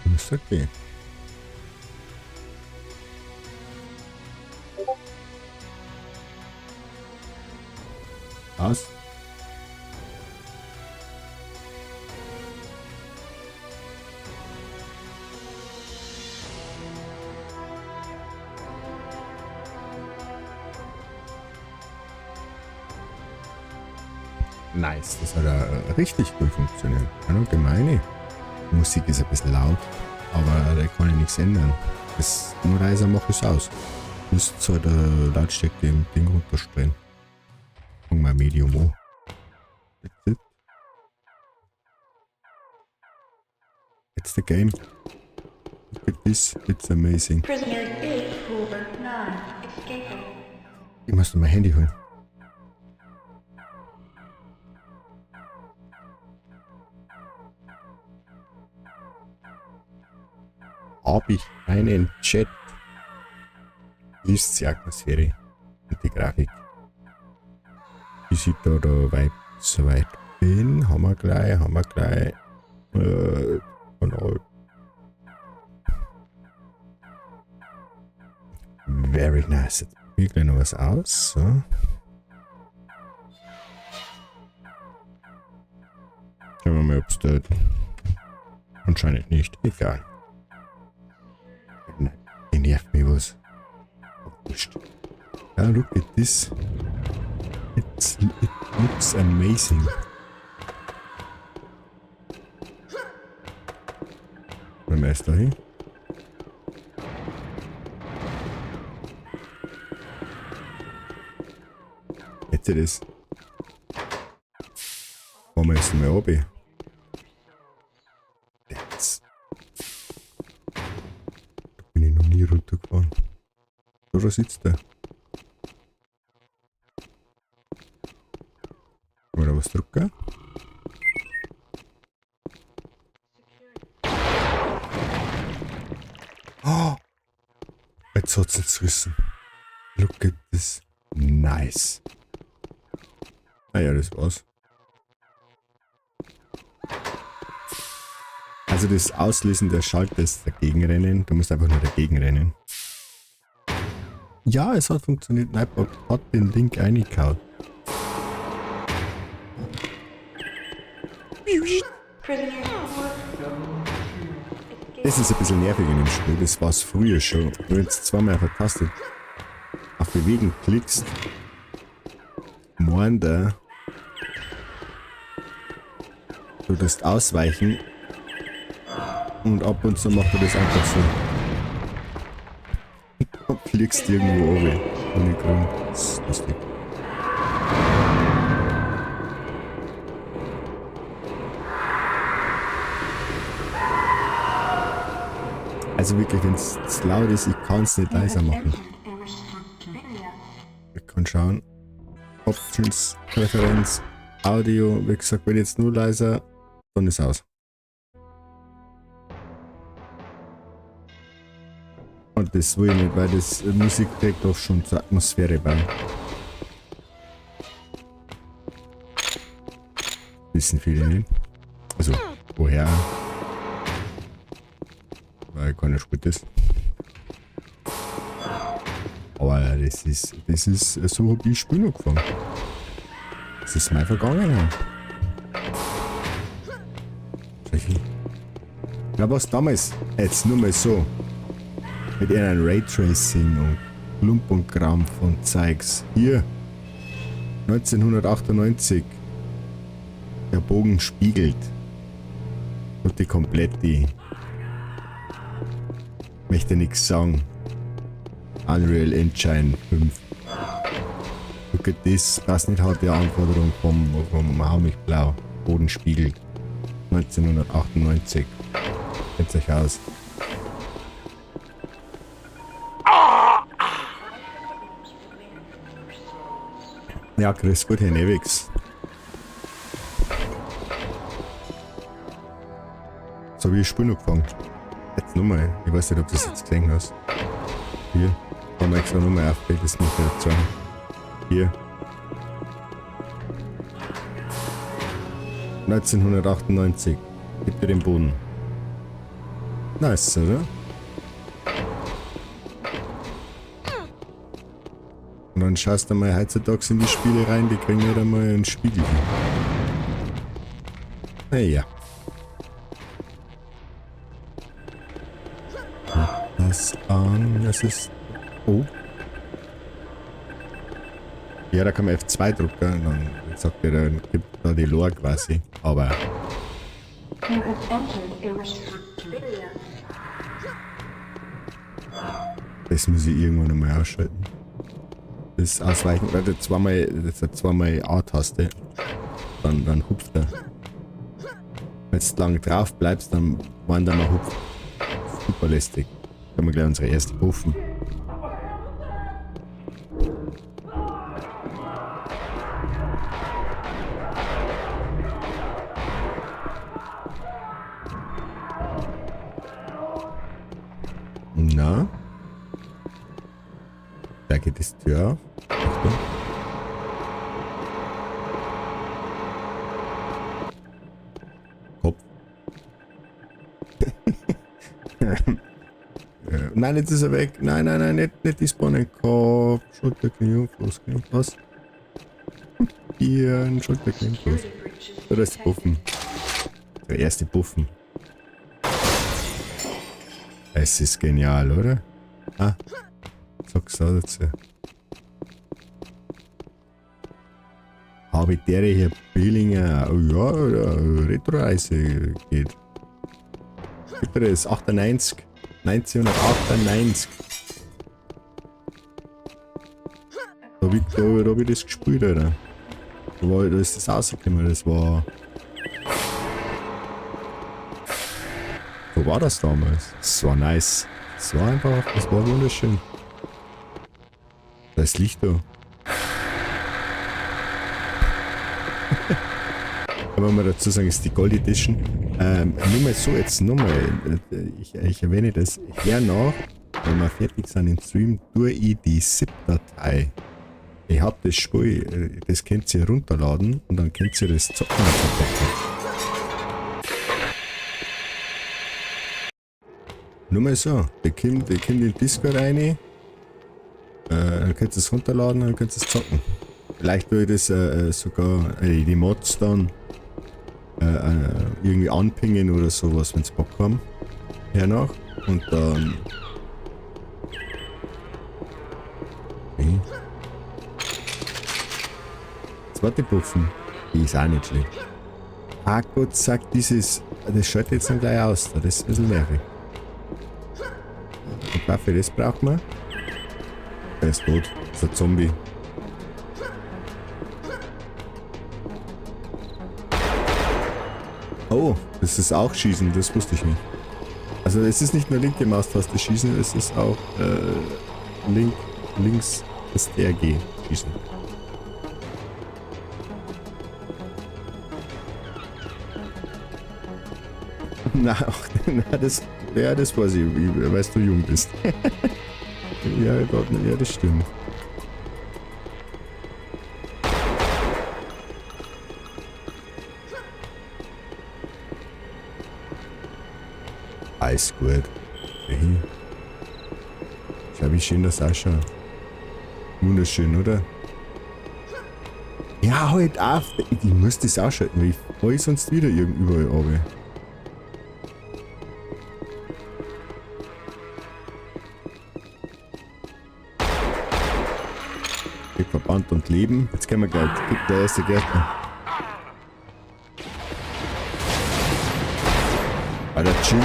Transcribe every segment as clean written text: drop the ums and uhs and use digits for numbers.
Müsste gehen. Was? Nice, das hat ja richtig gut funktioniert. Ja, gemeine. Die Musik ist ein bisschen laut, aber da kann ich nichts ändern. Das nur leiser mache ich es aus. Müsst zwar der Lautstärke im Ding runterstellen. Fangen wir Medium an. That's it. It's the game. Look at this, it's amazing. Prisoner 849 escaping. Ich muss noch mein Handy holen. Hab ich einen Chat? Liest die Atmosphäre und die Grafik. Wie sieht da der weit soweit bin? Haben wir gleich, haben wir gleich. Kanal. Very nice. Jetzt probiere ich gleich noch was aus. So. Schauen wir mal, ob's da anscheinend nicht. Egal. Nein, die nervt mich was. Aber wurscht. Ja, look at this. It looks amazing. Wollen wir erst da hin? Jetzt das. Fahren wir jetzt mal runter. Jetzt. Da bin ich noch nie runtergefahren. Da sitzt der. Kann man da was drücken? Oh! Jetzt hat's uns gerissen. Look at this. Nice. Ah ja, das war's. Also das Auslesen der Schalter ist dagegen rennen. Du musst einfach nur dagegen rennen. Ja, es hat funktioniert. Nightbot hat den Link reingehauen. Das ist ein bisschen nervig in dem Spiel. Das war's früher schon. Wenn du jetzt zweimal auf der Taste auf Bewegen klickst, meint er, du wirst ausweichen und ab und zu macht er das einfach so. Du fliegst irgendwo runter. Ohne Grund. Das ist lustig. Also wirklich, wenn's zu laut ist, ich kann's nicht leiser machen. Ich kann schauen. Options, Präferenz, Audio. Wie gesagt, wenn jetzt nur leiser, dann ist aus. Und das will ich nicht, weil das Musik trägt doch schon zur Atmosphäre bei. Wissen viele nicht. Also, woher? Weil keiner spielt das. Aber das ist, so hab ich Spiel angefangen. Das ist meine Vergangenheit. Ja, was damals, jetzt nur mal so, mit einem Raytracing und Klump und Krampf und Zeugs. Hier, 1998, der Bogen spiegelt. Und die komplette, möchte nix sagen, Unreal Engine 5. Look at this, passt nicht hat die Anforderung vom Hau mich blau, Boden spiegelt. 1998. Kennt euch aus. Ja, grüß Gott, Herr Nevix. So wie ich Spiel noch gefangen. Jetzt nochmal. Ich weiß nicht, ob du das jetzt gesehen hast. Hier. Haben wir extra nochmal aufgeht, das muss ich jetzt sagen. Hier. 1998. Gib dir den Boden. Nice, oder? Und dann schaust du mal heutzutage in die Spiele rein, die kriegen nicht einmal einen Spiegel hin. Naja. Das an, das ist... Oh. Ja, da kann man F2 drücken, dann sagt er, dann gibt da die Lore quasi. Aber... You have entered a restricted area. Das muss ich irgendwann einmal ausschalten. Das Ausweichen, warte, zweimal, das ist zweimal A-Taste. Dann hupft er. Wenn du lang drauf bleibst, dann wandert er hupft. Super lästig. Können wir gleich unsere erste Puffen. Na? Da geht die Tür auf. Achtung. Kopf. Nein, jetzt ist er weg. Nein, nein, nein, nicht despawnen. Kopf, Schulter, Knie, Fuß, Knie, was? Hier, ein Schulter, Knie, Fuß. Da ist die Puffen. Der erste Puffen. Es ist genial, oder? Ah. Sag's auch dazu. Habe ich der hier Billinger, oh ja, Retro-Reise geht. Gibt er das? 98. 1998. Da hab ich das gespielt, Alter. Da ist das rausgekommen, das war... So war das damals. Das war nice. Das war einfach, das war wunderschön. Da ist Licht da. Kann man mal dazu sagen, ist die Gold Edition. Nur mal so, jetzt nochmal, ich erwähne das hernach, wenn wir fertig sind im Stream, tue ich die ZIP-Datei. Ich hab das Spiel, das könnt ihr runterladen und dann könnt ihr das zocken. Nur mal so, der kommt in den Discord rein, dann könnt ihr es runterladen und dann könnt ihr es zocken. Vielleicht tue ich das sogar die Mods dann irgendwie anpingen oder sowas, wenn's Bock haben. Hernach. Und dann... Okay. Zweite Puffen. Die ist auch nicht schlecht. Ah Gott, sagt dieses... Das schaltet jetzt dann gleich aus. Das ist ein bisschen nervig. Und Waffe, das braucht man. Der ist tot. Das ist ein Zombie. Oh, das ist auch Schießen, das wusste ich nicht. Also es ist nicht nur linke Maustaste Schießen, es ist auch links das DRG Schießen. Na, auch, na, das, ja, das weiß ich, weil du jung bist. Ja, Gott, ja, das stimmt. Alles gut. Hey. Schau, wie schön das ausschaut. Wunderschön, oder? Ja, halt auf! Ich muss das ausschalten, weil ich fall sonst wieder überall runter. Verband und Leben. Jetzt können wir gleich. Gibt der erste Gärtner. Alter, chill.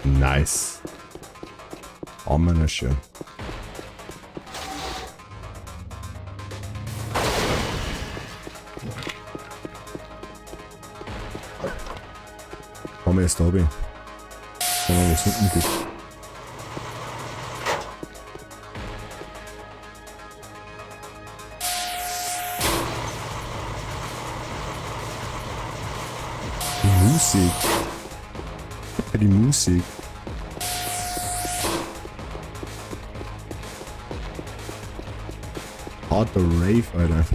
Nice. Haben wir noch schon. Komm erst da bin. Schau mal, was hinten gibt. Die Musik. Für die Musik. Harter Rave, Alter.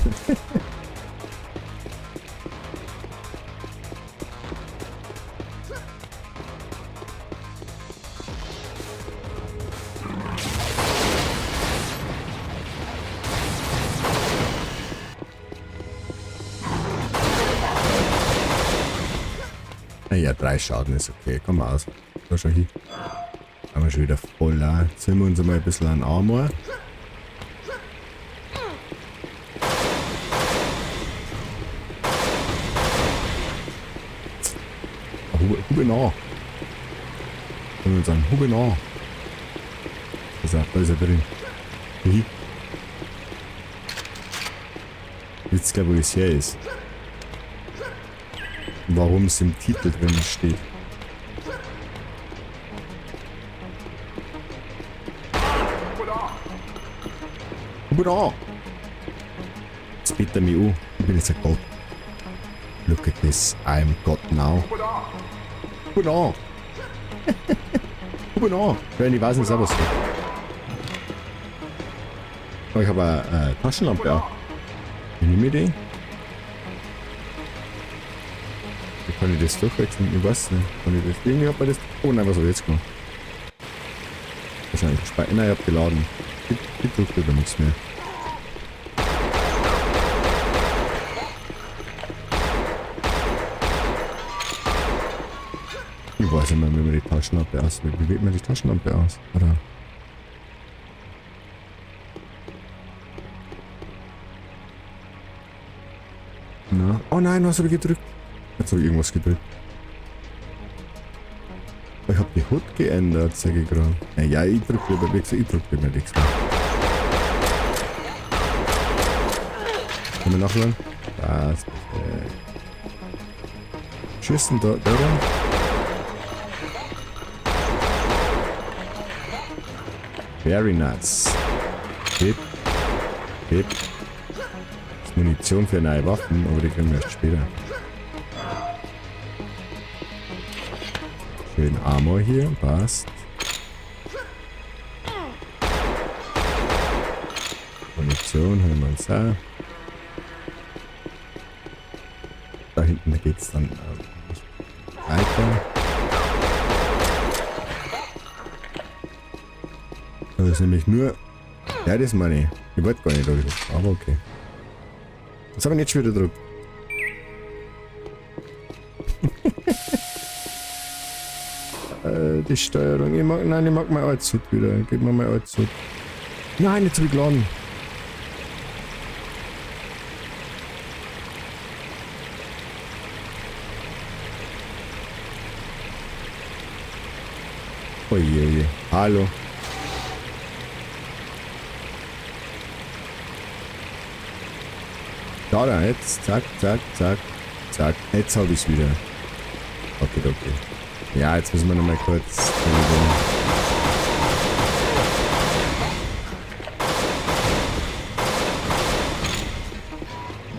Naja, 3 Schaden ist okay. Komm mal aus. Da schon hin. Haben wir schon wieder voll. Jetzt ziehen wir uns einmal ein bisschen an Armor. Hube nach. Können wir uns an Hube nach. Da ist er drin. Hi. Jetzt glaube ich, wo es her ist. Warum es im Titel drin steht. Hubera! Jetzt bitte mich an. Ich bin jetzt ein Gott. Look at this. I'm God now. Hubera! Hubera! Ich weiß nicht, was geht. Aber ich habe eine Taschenlampe auch. Wie nehme ich die? Wie kann ich das durchwechseln? Ich weiß nicht. Kann ich das? Irgendwie hat man das. Oh nein, was habe ich jetzt gemacht? Wahrscheinlich Speicher. Nein, ich hab geladen. Ich drücke über nichts mehr. Ich weiß nicht mehr, wie man die Taschenlampe auswählt. Wie wählt man die Taschenlampe aus? Oder? Na? Oh nein, was habe ich gedrückt? Jetzt habe ich irgendwas gedrückt. Ich habe die Hut geändert, sag ich gerade. Ja, ja, ich drücke lieber, wie gesagt, ich drücke lieber nichts mehr. Können wir nachschauen? Das ist perfekt. Schießen da, da, da. Very nice. Hip. Hip. Das ist Munition für neue Waffen, aber die kriegen wir erst später. Schön Armor hier, passt. Munition haben wir uns auch. Da hinten geht's dann weiter. Das ist nämlich nur... Ja, das meine ich. Ich wollte gar nicht da drücken, aber okay. Was habe ich jetzt schon wieder gedrückt? Die Steuerung. Ich mag, nein, ich mag mein altes Hut wieder. Gib mir mein altes Hut. Nein, jetzt hab ich geladen. Oje, oje. Hallo. Da, da, jetzt. Zack, zack, zack, zack. Jetzt hab ich's wieder. Okay, okay. Ja, jetzt müssen wir nochmal kurz.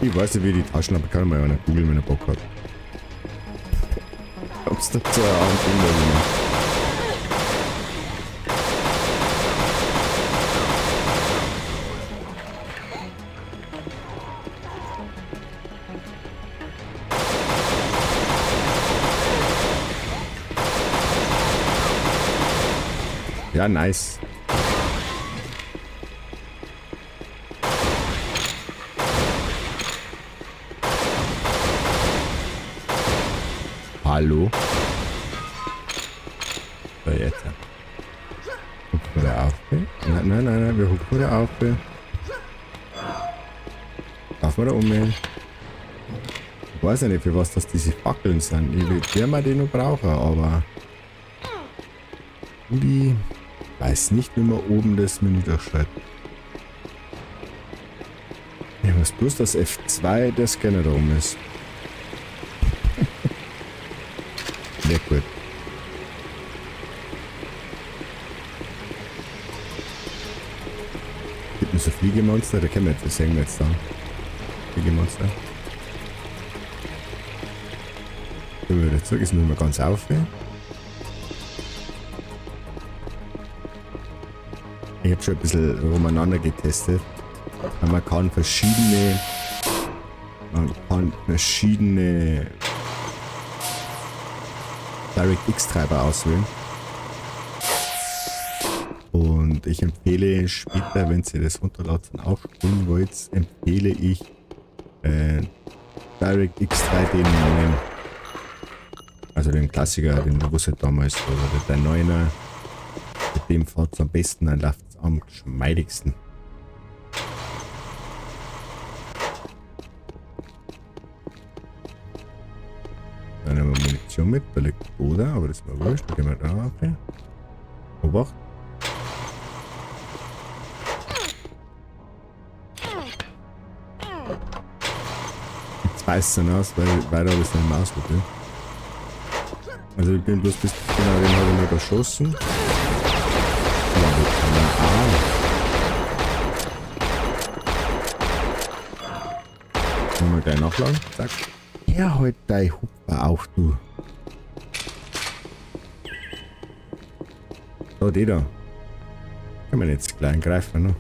Ich weiß nicht, wie die Taschenlampe kann man ja nicht googeln, wenn er Bock hat. Ob's dazu eine Ahnung gemacht. Ja, nice. Hallo? So, jetzt. Gucken wir da auf. Nein, nein, nein, nein, wir gucken da auf. Darf man da um? Ich weiß ja nicht, für was das diese Fackeln sind. Ich will mal die noch brauchen, aber... Die weiß nicht, wie man oben das Menü durchschreitet. Ich weiß bloß, dass F2 der Scanner da oben ist. Sehr gut. Gibt mir so Fliegemonster, da kennen wir jetzt, das sehen wir jetzt da. Fliegemonster. Können wir wieder zurück, jetzt müssen wir ganz auf. Ich habe schon ein bisschen rumeinander getestet. Man kann verschiedene DirectX-Treiber auswählen. Und ich empfehle später, wenn ihr das runterladet und auch spielen wollt, empfehle ich DirectX 3D 9. Also den Klassiker, den wo es damals, oder der 9er. Mit dem fährt es am besten, dann läuft es am geschmeidigsten. Dann nehmen wir Munition mit, da liegt Boden, aber das ist mir wurscht, da gehen wir da rauf. Obacht. Jetzt beißt es aus, weil weiter habe ich es nicht mehr ausprobiert. Also ich bin bloß bis genau den habe ich noch erschossen. Ja, das kann man auch. Können wir gleich nachladen. Zack. Ja, halt dein Hupfer auf, du. So, die da. Kann man jetzt gleich angreifen, ne?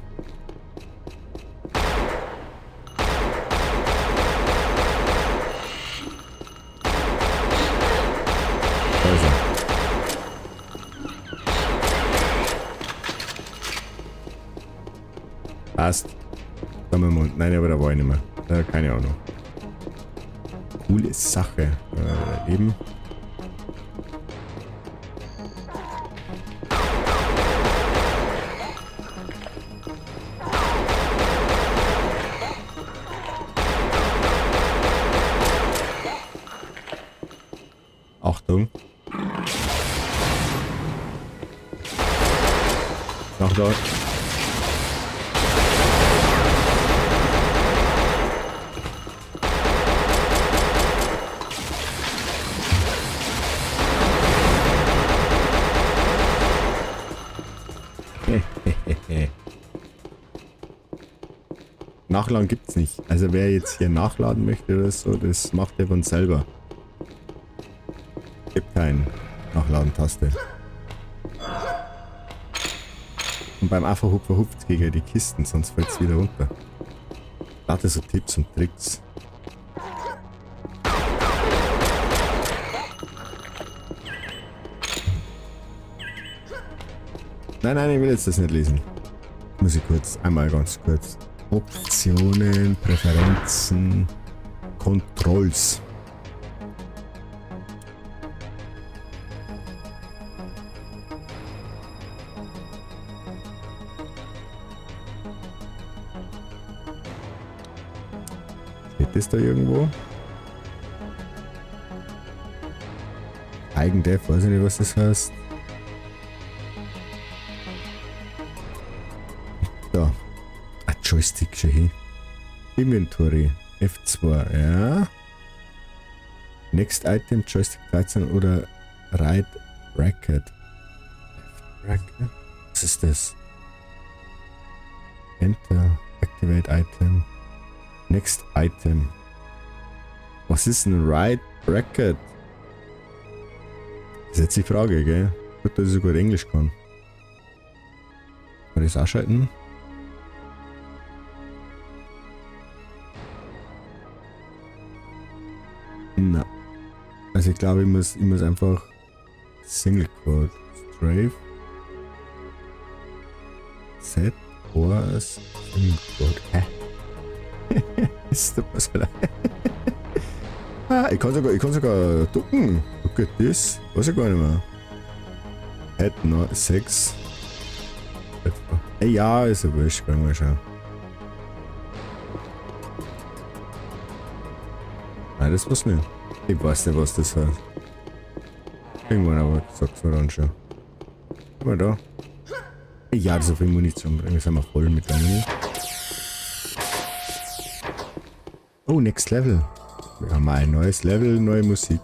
Da ist er. Passt. Da haben wir Nein, aber da war ich nicht mehr. Da, keine Ahnung. Coole Sache. Leben. Achtung. Noch da. Nachladen gibt's nicht. Also wer jetzt hier nachladen möchte oder so, das macht er von selber. Gibt kein Nachladen-Taste. Und beim Afferhupfer hupft gegen die Kisten, sonst fällt's wieder runter. Lauter so Tipps und Tricks. Nein, nein, ich will jetzt das nicht lesen. Muss ich kurz, einmal ganz kurz. Optionen, Präferenzen, Controls. Steht das da irgendwo? Eigendev, weiß ich nicht, was das heißt. Da. Ah, Joystick schon hin. Inventory. F2, ja. Next Item, Joystick 13 oder Right Bracket. Left Bracket? Was ist das? Enter, Activate Item. Next Item. Was ist ein Right Bracket? Das ist jetzt die Frage, gell? Gut, dass ich so gut Englisch kann. Kann ich das ausschalten? Na. Also ich glaube, ich muss einfach Single Quote. Strafe. Z or Single Quote. Hä? Ist das was? Ah, ich kann sogar ducken. Look at this. Weiß ich gar nicht mehr. Head no 6. Ey, ja, ist ja wurscht, kriegen wir schon. Nein, das war's nicht. Ich weiß nicht, was das heißt. Irgendwann aber sagt's mir dann schon. Guck mal da. Ja, so viel Munition bringen. Sind wir voll mit der Muni. Oh, next Level. Wir haben ein neues Level, neue Musik.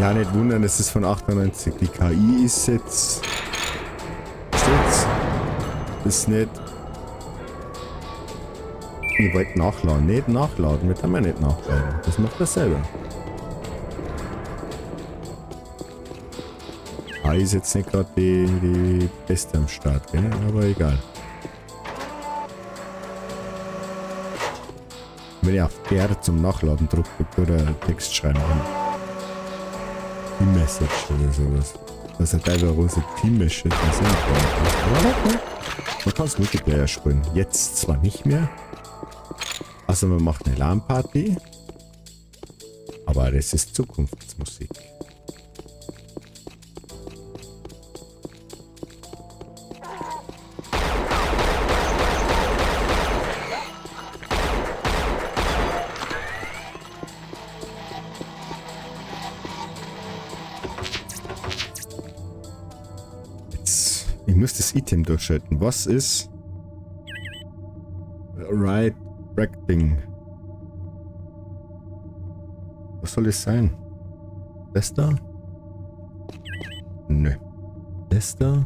Ja, nicht wundern, es ist von 98. Die KI ist jetzt. Steht's? Ist nicht. Ich wollte nachladen. Nicht nachladen. Wir können nicht nachladen. Das macht er selber. KI ist jetzt nicht gerade die beste am Start, gell? Aber egal. Wenn ich auf R zum Nachladen drücke, oder Text schreiben kann. Team-Message oder sowas. Das hat teilweise unsere Team-Message, das ist ja. Man kann es Multiplayer spielen. Jetzt zwar nicht mehr. Also man macht eine LAN-Party. Aber das ist Zukunftsmusik. Jetzt, ich muss das Item durchschalten. Was ist Right Bracketing? Was soll das sein? Das da? Nö. Das da?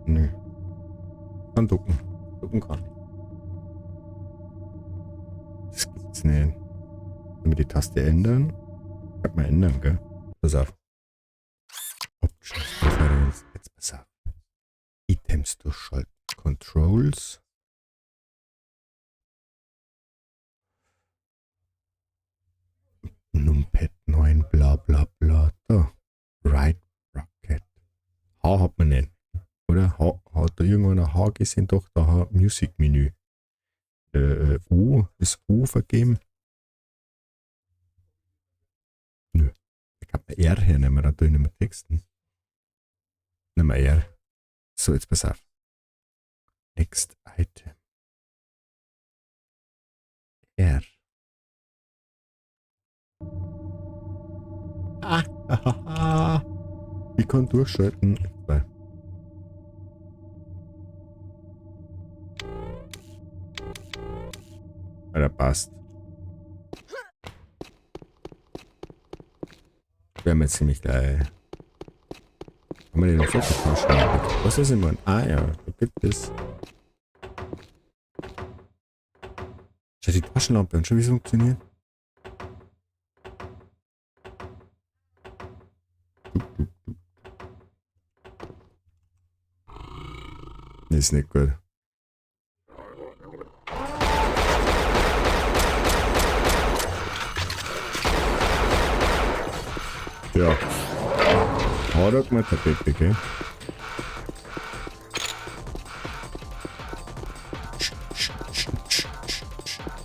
Nö. Kann ducken. Ducken kann ich. Das gibt's nicht. Wenn wir die Taste ändern? Kann man ändern, gell? Pass auf. Options, Preference. Jetzt pass auf. Items durchschalten. Controls. Numpad 9, bla bla bla. Da. Right Bracket. H hat man nicht. Oder? H, hat da irgendwann ein H gesehen? Doch, da H Music Menü. O, ist O vergeben? Nö. Da kann man R hernehmen, da tue ich nicht mehr Texten. Nehmen wir R. So, jetzt pass auf. Next Item. R. Ah, ich kann durchschalten. F2. Alter, passt. Werden wir jetzt ziemlich gleich. Haben wir den noch so getauscht? Was ist denn? Ah ja, da gibt es. Schau die Taschenlampe und schon wie es funktioniert. Ist nicht gut. Ja. Hat er gemacht, der Pepe, gell?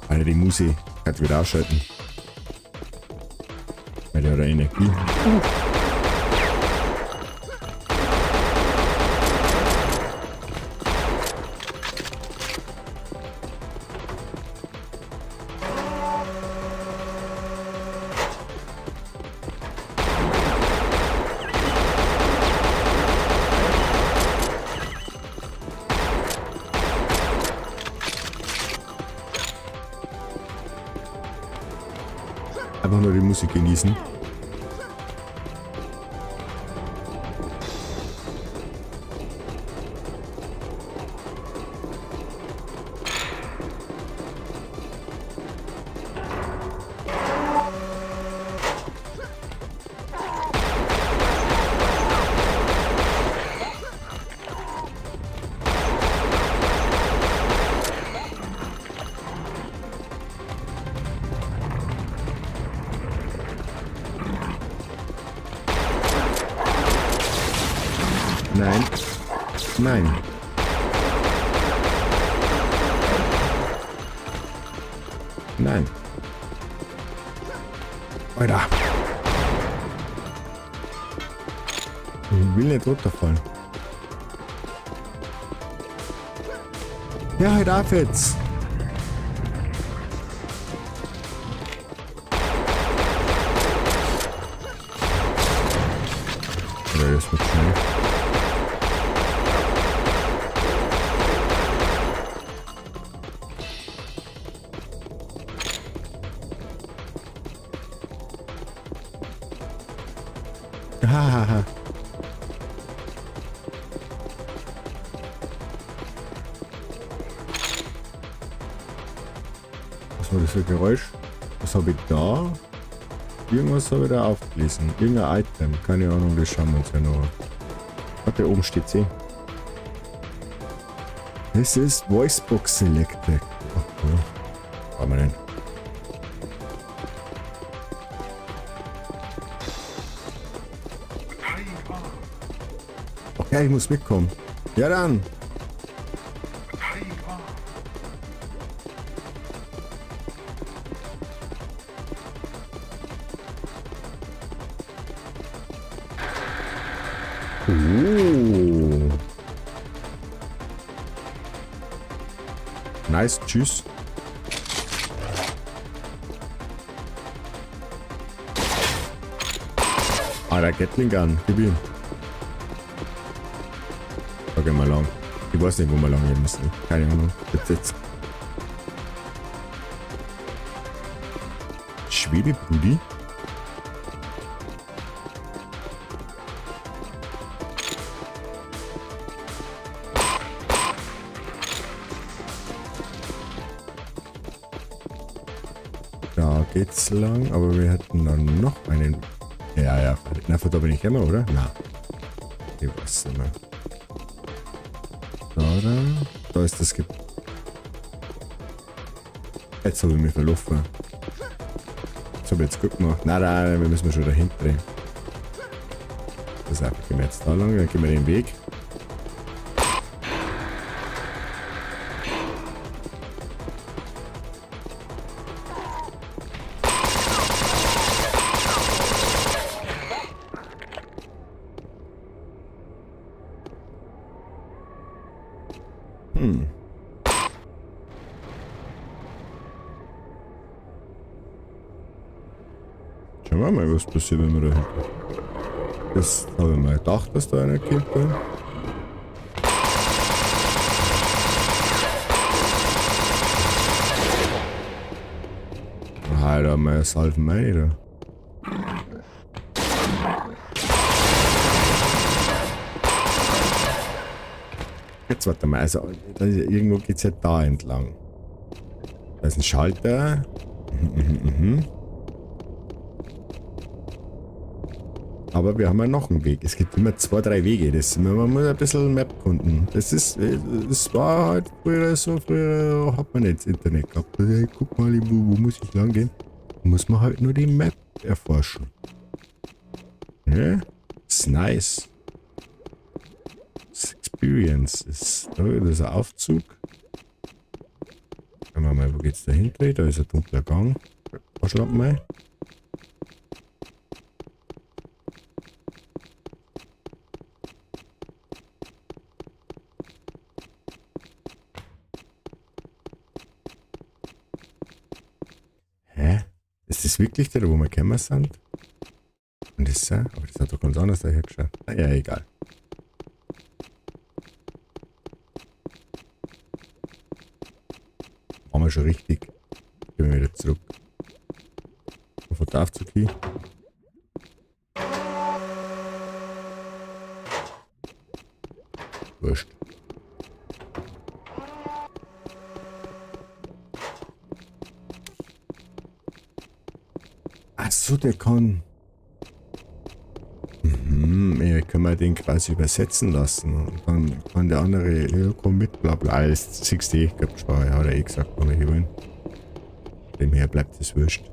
Alter, die Musik kann wieder ausschalten. Weil der hat Energie. Einfach nur die Musik genießen. Nein. Nein. Nein. Alter. Ich will nicht runterfallen. Ja, halt auf jetzt. Oder das wird schnell. Hahaha. Was war das für ein Geräusch? Was habe ich da? Irgendwas habe ich da aufgelesen. Irgendein Item. Keine Ahnung, das schauen wir uns ja noch an. Warte, oben steht sie. Das ist Voicebox Selected. Okay. Brauchen wir nicht. Okay, ich muss mitkommen. Ja dann. Oh. Nice, tschüss. Ah, der Gatling Gun, gib ihm. Da gehen wir lang. Ich weiß nicht, wo wir lang gehen müssen. Keine Ahnung. Jetzt. Schwebebrudi. Da geht's lang, aber wir hätten dann noch einen. Ja, ja. Na, von da bin ich immer, oder? Na. Ich weiß nicht mehr. Da ist das Jetzt habe ich mich verlaufen. Das habe ich jetzt gut gemacht. Nein, nein, wir müssen schon dahinter drehen. Das einfach, gehen wir jetzt da lang, dann gehen wir den Weg. Schauen wir mal, was passiert, wenn wir da hinten. Das habe ich mir gedacht, dass da einer kommt. Alter, mal Salven meine da. Jetzt warte mal, also da ist, irgendwo geht's ja da entlang. Da ist ein Schalter. Aber wir haben ja noch einen Weg. Es gibt immer 2, 3 Wege. Das, man muss ein bisschen Map kunden. Das ist, es war halt früher so, früher hat man nicht das Internet gehabt. Also, guck mal, wo muss ich lang gehen? Muss man halt nur die Map erforschen. Ja? Ist nice. Das Experience ist, da ist ein Aufzug. Schauen wir mal, wo geht's da hinten? Da ist ein dunkler Gang. Arschlampen mal. Hä? Ist das wirklich der, wo wir gekommen sind? Und das ist ja, aber das hat doch ganz anders daher geschaut. Naja, egal. Waren wir schon richtig. Gehen wir wieder zurück. Von der Aufzug hin. Wurscht. Ach so, der kann... Ja, können wir den quasi übersetzen lassen. Und dann kann der andere, ja, komm mit, bla bla. Alles siehst du, ich glaub, schon, hat er eh gesagt, wo wir hier wollen. Dem her bleibt es wurscht.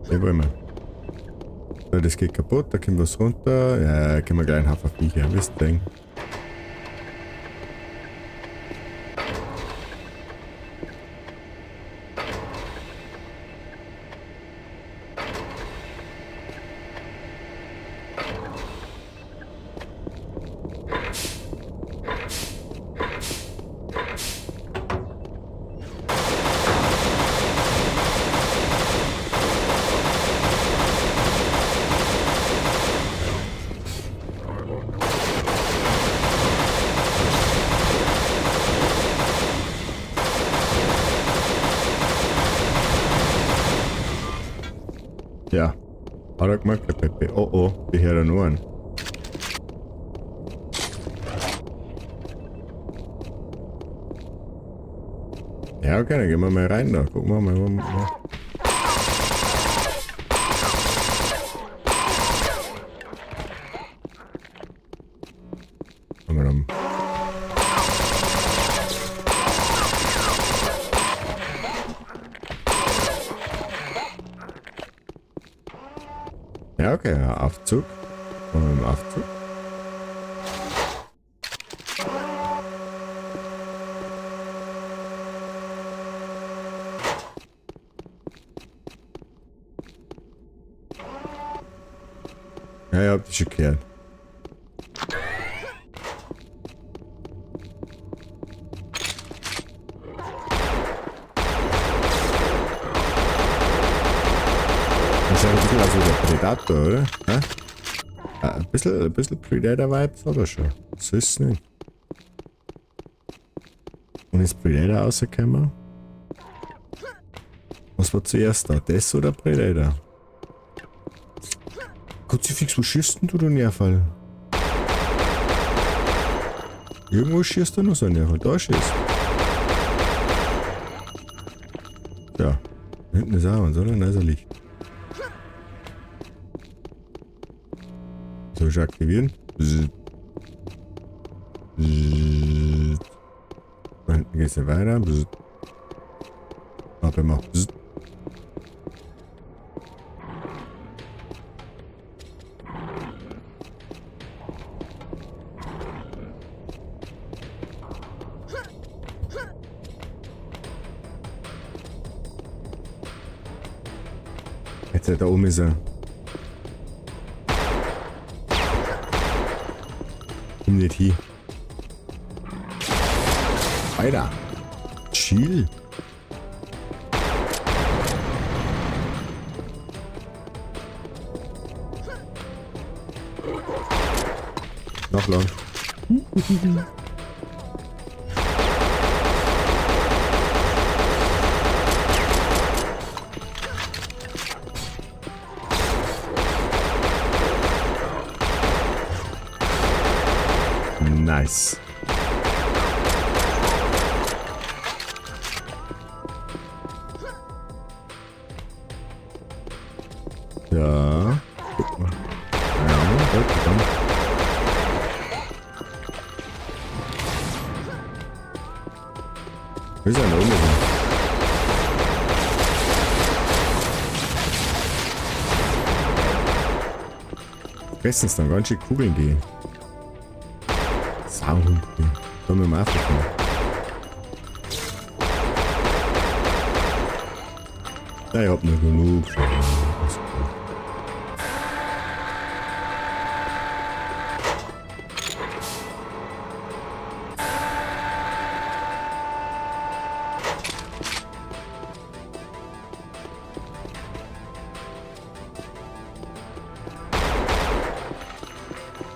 Den wollen wir. So, das geht kaputt, da kommt was runter. Ja, da können wir gleich einen Haufen Viecher, wisst ihr. Hat er gemerkt, der Pepe. Oh oh, die hören noch einen. Ja, okay, dann gehen wir mal rein da. Gucken wir mal. Mal. Haben wir dann. Ja, okay, Aufzug. Wollen wir im Aufzug? Ja, ihr habt die schon gehört. Das schaut ein bisschen aus wie der Predator, oder? Ja? Ein bisschen Predator-Vibes hat er schon. So ist es nicht. Und ist Predator rausgekommen? Was war zuerst da? Das oder Predator? Kruzifix, wo schießt denn du, du Nerval? Irgendwo schießt du noch so ein Nerval. Da schießt. Ja. Hinten ist auch eins, oder? Nein, ist ein Licht. Soll ich aktivieren? Bzzzt. Bzzzt. Da hinten geht's ja weiter. Bzzzt. Warte mal. Bzzzt. Jetzt da oben ist er. Komm nicht hin. Weiter. Chill. Noch lang. Nice. Ja. Guck mal. Ja, gut, dann. Wo ist er denn da oben? Fressen dann ganz schön Kugeln, die Sauhund, die. Da müssen wir auch kommen. Ja, ich hab noch genug.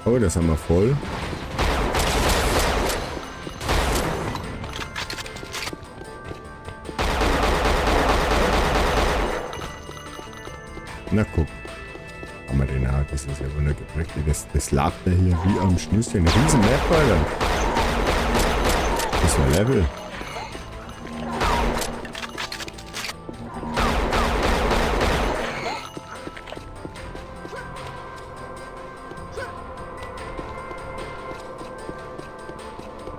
Oh, das haben wir voll. Na guck. Haben wir den auch. Das ist ja wundergeprägt. Das lag da hier wie am Schnürchen. Riesen Map, Alter. Das war Level.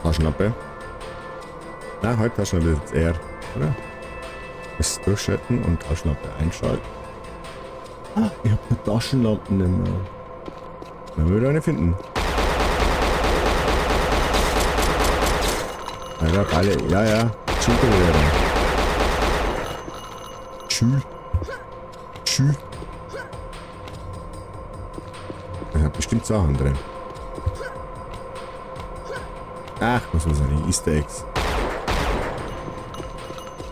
Taschenlampe. Na, halt Taschenlampe ist jetzt eher, oder? Das durchschalten und Taschenlampe einschalten. Ah, ich hab die Taschenlampen nicht mehr. Dann würde ich eine finden. Ja, alle. Ja, ja. Chill. Tschü. Tschü. Ich hab bestimmt Sachen drin. Ach, was weiß ich nicht. Easter Eggs.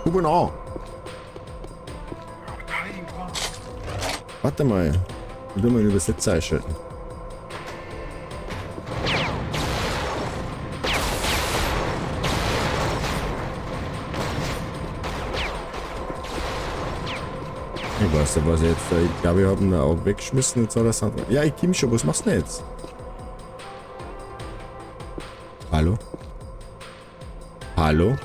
Guck mal an. Warte mal. Ich will mal einen Übersetzer einschalten. Ich weiß nicht, was ich jetzt. Ich glaube, ich habe ihn auch weggeschmissen. Jetzt hat er Sand. Ja, ich komm schon. Was machst du denn jetzt? Hallo? Hallo?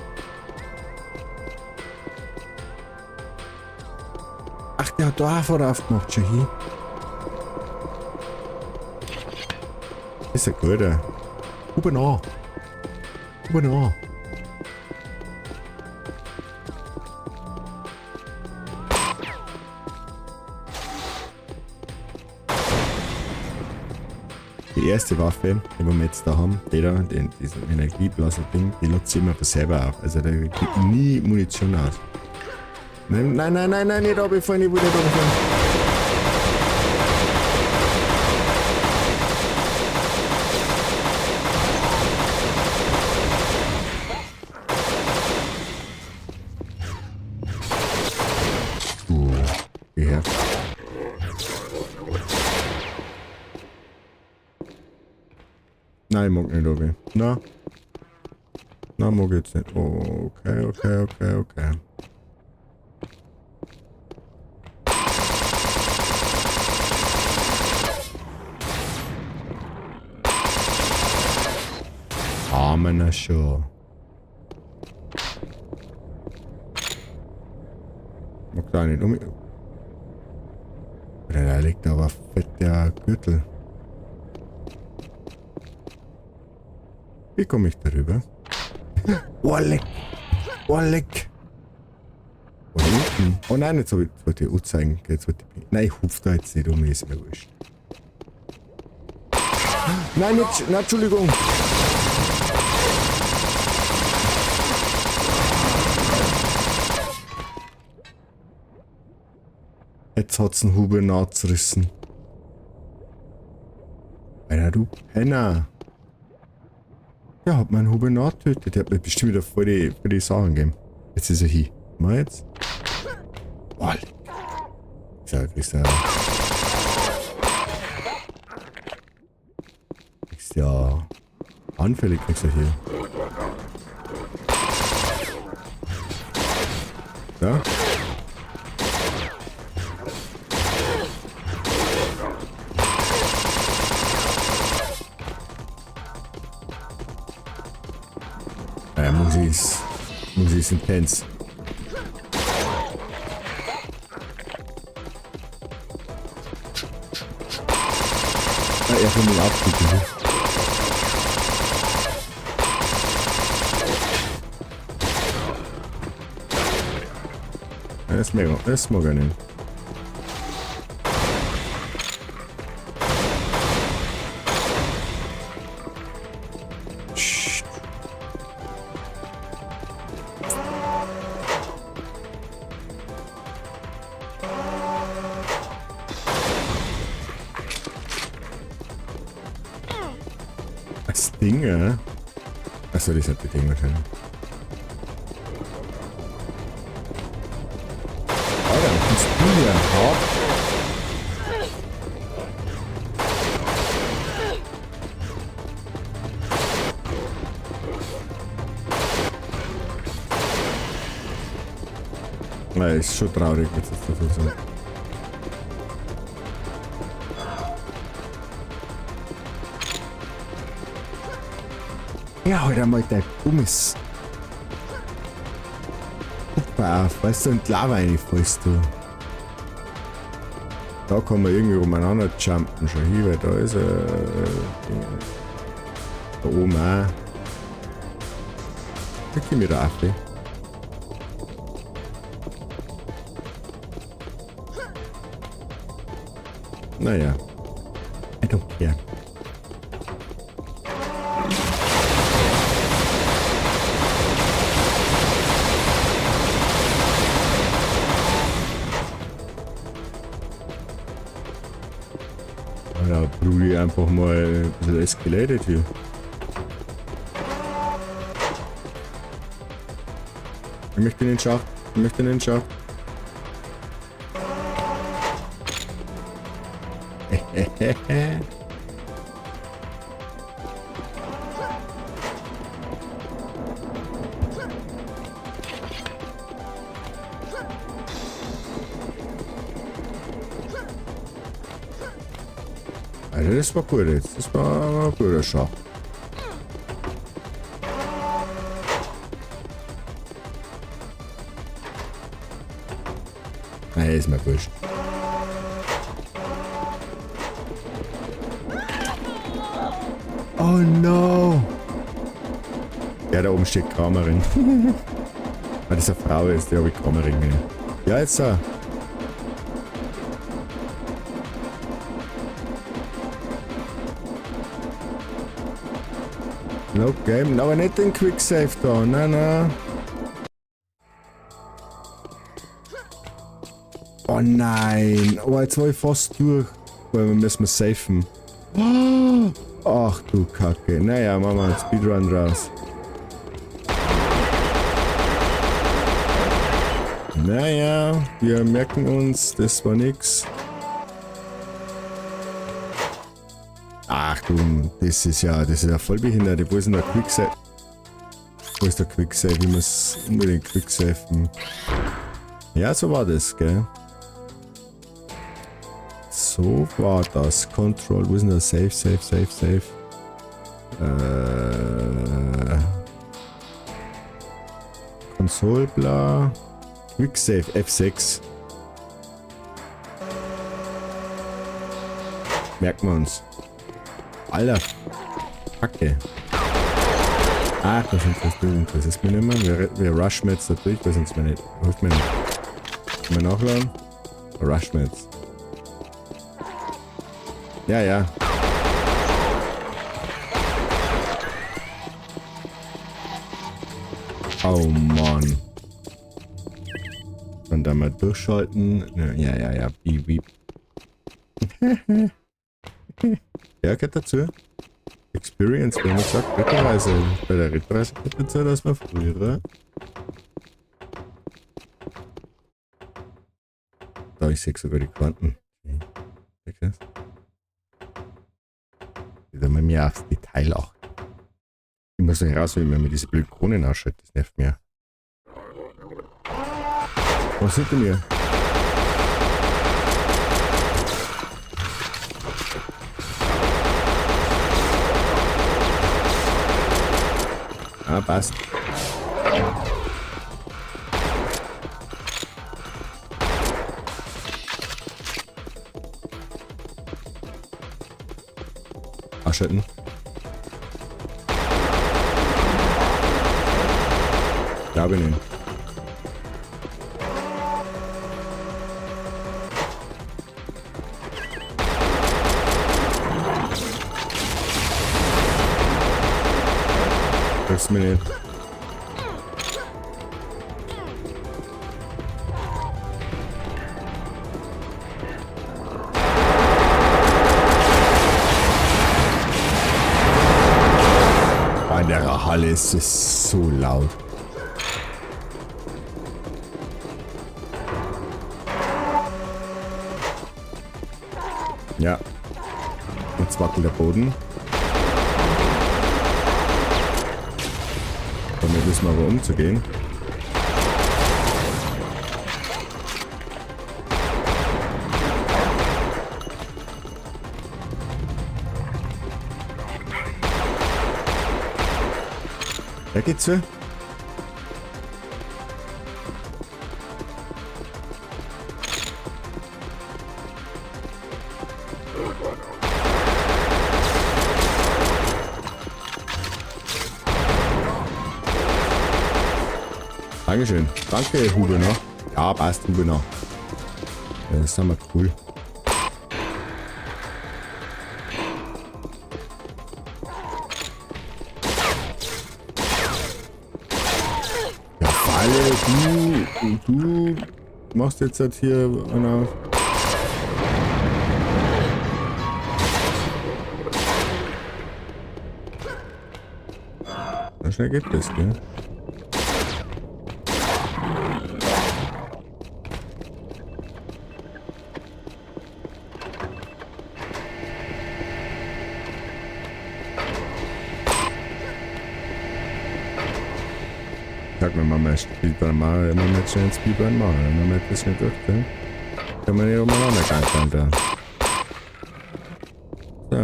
Ach, der hat da auch aufgemacht, schon hier. Ist ja gut, ey. Huben an. Huben an. Die erste Waffe, die wir jetzt da haben, die da, diesen Energieblaser-Ding, die lädt sich immer von selber auf. Also da gibt nie Munition aus. Nein, nein, nein, nein, nein, nicht runterfallen, ich will nicht runterfallen. Geh her. Nein, ich mag nicht runter. Na. Na, mag ich jetzt nicht. Oh, okay, okay, okay, okay. Armener schon. Mag da nicht um. Da liegt aber fett der Gürtel. Wie komme ich darüber? Oh, leck! Oh, leck! Oh, unten. Oh nein, jetzt wollte ich anzeigen. Jetzt wollte ich, nein, ich hupf da jetzt nicht um, ist mir wurscht. Nein, nicht, na, Entschuldigung! Jetzt hat's einen Hubenat zerrissen. Alter, du Penner. Der hat meinen Hubenat getötet. Der hat mir bestimmt wieder voll die Sachen gegeben. Jetzt ist er hier. Mal jetzt. Oh, sag, kriegst du ja. Kriegst ja. Anfällig kriegst du hier. Ja? Ja, Musi ist intens. Ja, er von dem Abstieg. Ja, das mag ich, das mag ich nicht. Das Ding, ja? Achso, das ist nicht das Ding wahrscheinlich. Alter, was bist du hier? Hopp. Na, ist schon traurig, wenn es jetzt so ist. Ja, halt einmal dein dummes Puppe auf, weißt du, und Lava reinfällst du. Da kann man irgendwie umeinander jumpen, schon hier, weil da ist da oben auch. Da komm ich da auf, ey. Naja. I don't care. Da Brudi einfach mal ein bisschen escalated hier. Ich möchte in den Schacht. Ich möchte in den Schacht. Also das war gut jetzt. Das war ein guter Schach. Naja, ist mir wurscht. Oh no! Ja, da oben steht Kramerin. Weil das eine Frau ist, die habe ich Kramerin genannt. Ja, jetzt da. No game, aber nicht den Quick Save da, nein, nein. Oh nein, oh, jetzt war ich fast durch, weil wir müssen safen. Oh, ach du Kacke. Naja, machen wir einen Speedrun draus. Naja, wir merken uns, das war nix. Ach du, das ist ja voll behindert. Wo ist denn der Quick Save? Wo ist der Quick Save? Ich muss unbedingt Quick Saven. Ja, so war das, gell? So war das. Control, wo ist denn der Save, Save, Save, Save? Console, bla. Quick Save, F6. Merken wir uns. Alter. Kacke. Ach, das interessiert, das ist mir nicht mehr. Wir rushen jetzt da durch, weil sonst mir nicht. Hilft mir nicht. Können wir nachladen? Rushen wir jetzt. Ja, ja. Oh Mann. Und dann mal durchschalten. Ja, ja, ja. Beep, beep. Ja, gehört dazu. Experience, wie man sagt, Ritterreise. Bei der Ritterreise gehört dazu, dass man früher. Da, ich sehe sogar die Quanten. Okay. Da mal mehr aufs Detail auch. Ich muss noch raus, wie man mir diese blöden Kronen ausschaut. Das nervt mir. Was sind denn hier? Ah, passt. Ausschalten. Da bin ich. Das mir nicht. Boah, in der Halle ist es so laut. Ja. Jetzt wackelt der Boden. Damit wissen wir aber umzugehen. Da geht's so. Dankeschön. Danke, Hubener. Ja, passt, Hubener. Ja, das ist aber cool. Ja, Falle, du machst jetzt halt hier einer. So schnell geht das, gell? Sag mir mal, mal Speedrun machen, immer mit schnell Speedrun machen, wenn wir das nicht durch, gell? Können wir nicht umeinander gankern da.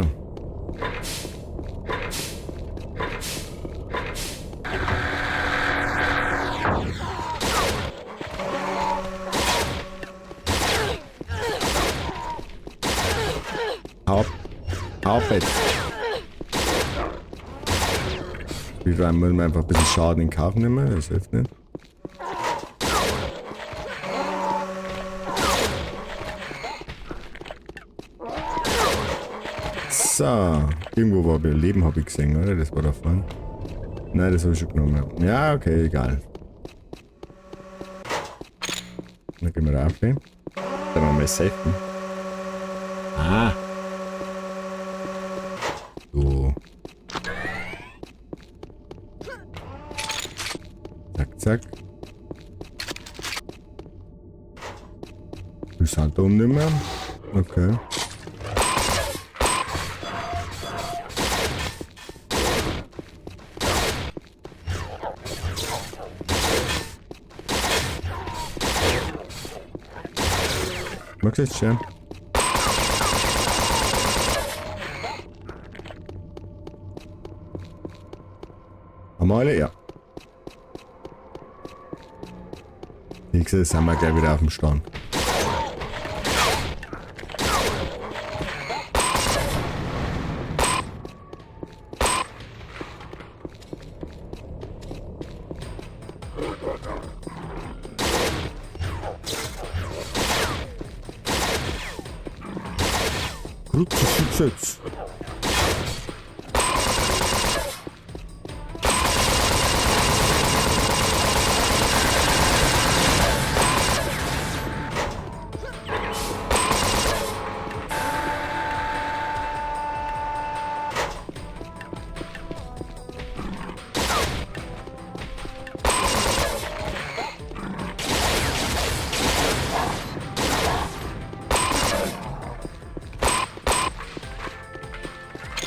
Auf jetzt. Speedrun muss man einfach ein bisschen Schaden in Kauf nehmen, das hilft nicht. So, irgendwo war Leben, habe ich gesehen, oder? Das war da vorne. Nein, das habe ich schon genommen. Ja, okay, egal. Dann gehen wir rauf. Dann machen wir safen. Ah. So. Zack, zack. Wir sind da oben nicht mehr. Okay. Magst du jetzt sterben? Haben wir alle? Ja. Ich sehe, sind wir gleich wieder auf dem Stand. Kruzifix.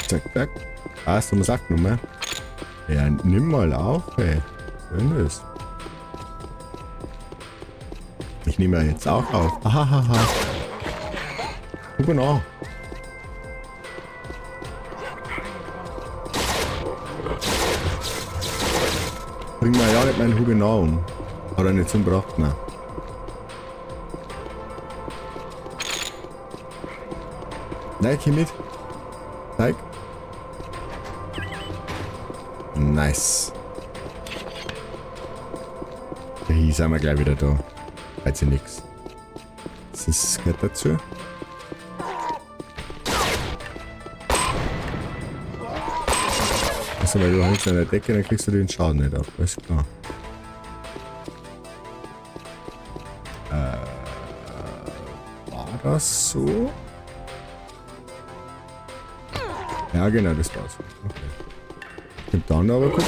Zack, zack. Ah, hast du mal gesagt, Nummer? Ja, nimm mal auf, ey. Was soll denn das? Ich nehme ja jetzt auch auf. Ahahaha. Genau. Bring mir ja nicht meinen Hugenau um. Hat er nicht umgebracht? Nein. Nein, komm mit. Zeig. Nice. Hier sind wir gleich wieder da. Weiß ich nix. Das ist, gehört dazu. Also, weil du hängst an der Decke, dann kriegst du den Schaden nicht ab. Alles klar. War das so? Ja, genau, das war's. Okay. Kommt da noch aber kurz.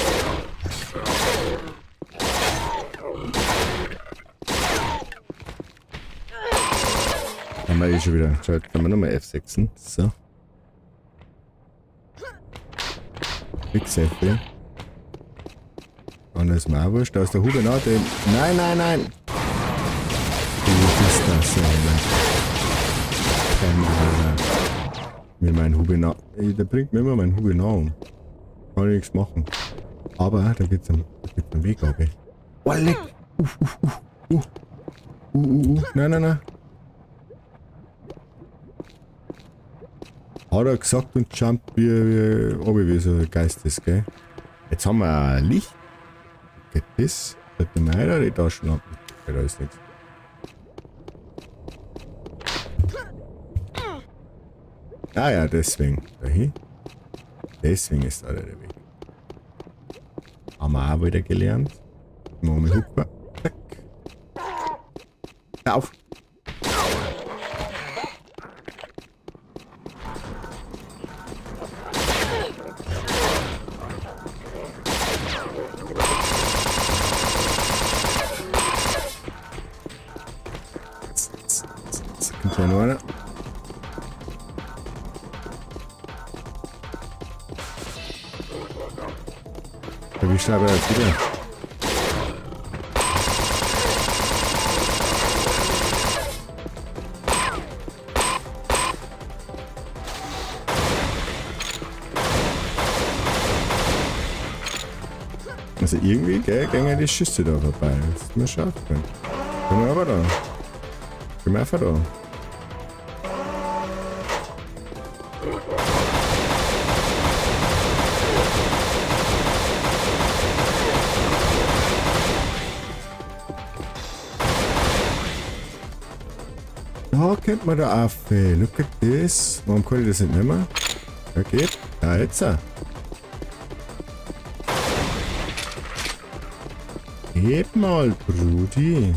Haben wir eh schon wieder. Schau, jetzt können wir nochmal F6. So. Big Safe hier. Und das ist mir auch wurscht. Da ist der Hugenot. Den. Nein, nein, nein! Du bist das ja, ne? Mir mein Hugenot. Ey, der bringt mir immer meinen Hugenot um. Kann ich nichts machen. Aber da geht's einen Weg ab. Oh, leck! Nein, nein, nein. Hat er gesagt und jumpt wie so ein Geist ist, gell? Jetzt haben wir ein Licht. Geht das? Sollte man da die Taschenlampe? Okay, da ist nichts. Ah ja, deswegen. Dahin. Deswegen ist da der Weg. Haben wir auch wieder gelernt. Machen wir Hucke. Zack. Auf! Kommt ja noch einer. Erwischt aber jetzt wieder. Also irgendwie, gell, gehen die Schüsse da vorbei. Das ist mir schon aufgefallen. Können wir aber da. Können wir einfach da. Da kommt man da auf. Look at this. Warum kann ich das nicht nehmen? Okay. Ja, jetzt. Heb mal, Brudi.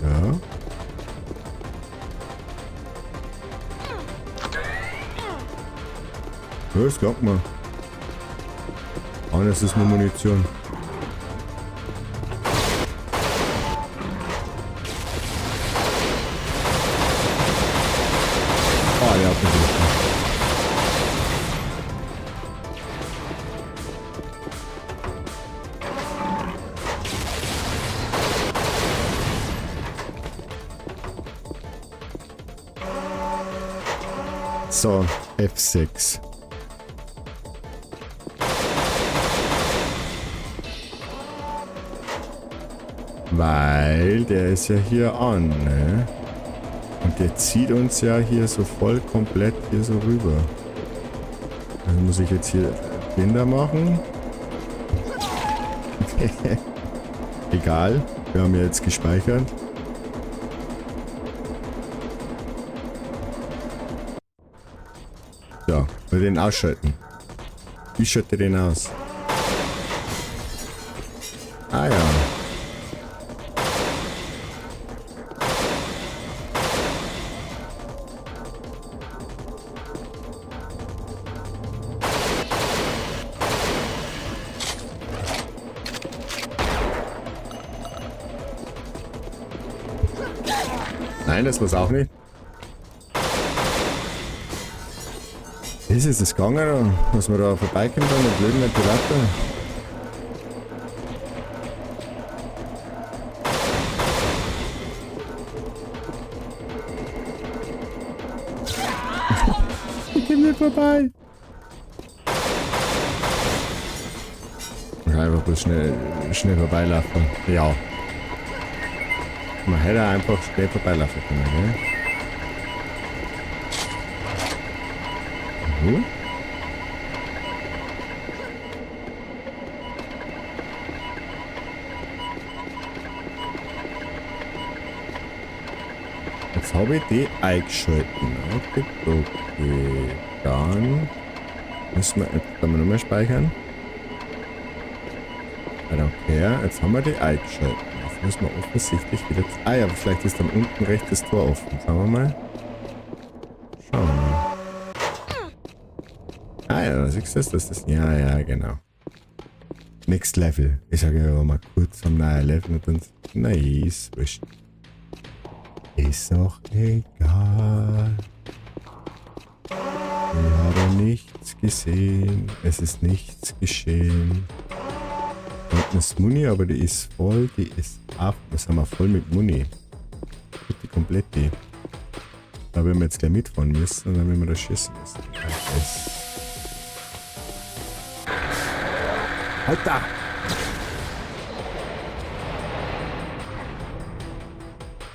Ja. Ja, das glaubt man. Ah, das ist nur Munition. Ah, der hat mich getroffen. So, F6. Weil der ist ja hier an, ne? Und der zieht uns ja hier so voll komplett hier so rüber. Also muss ich jetzt hier den da machen. Egal, wir haben ja jetzt gespeichert. Ja, wir den ausschalten. Ich schalte den aus. Ah ja. Nein, das war's auch nicht. Ist es das gegangen, dass man da vorbeikommt an den blöden Ventilator? Ich komm nicht vorbei. Ich kann einfach bloß schnell vorbeilaufen. Ja. Man hätte einfach schnell vorbeilaufen können, gell? Mhm. Jetzt habe ich die eingeschalten. Okay, okay. Dann müssen wir jetzt können wir nochmal speichern. I don't care. Jetzt haben wir die eingeschalten. Jetzt müssen wir offensichtlich wieder... Ah ja, vielleicht ist dann unten rechts das Tor offen. Schauen wir mal. Schauen wir mal. Ah ja, da siehst du das, das ist... Ja, ja, genau. Next Level. Ich sage ja mal kurz am neuen Level und dann... Nice, wurscht. Ist doch egal. Ich habe nichts gesehen. Es ist nichts geschehen. Da unten ist Muni, aber die ist voll. Die ist ab. Das haben wir voll mit Muni. Die komplett die. Da werden wir jetzt gleich mitfahren müssen und dann werden wir da schießen müssen. Alter!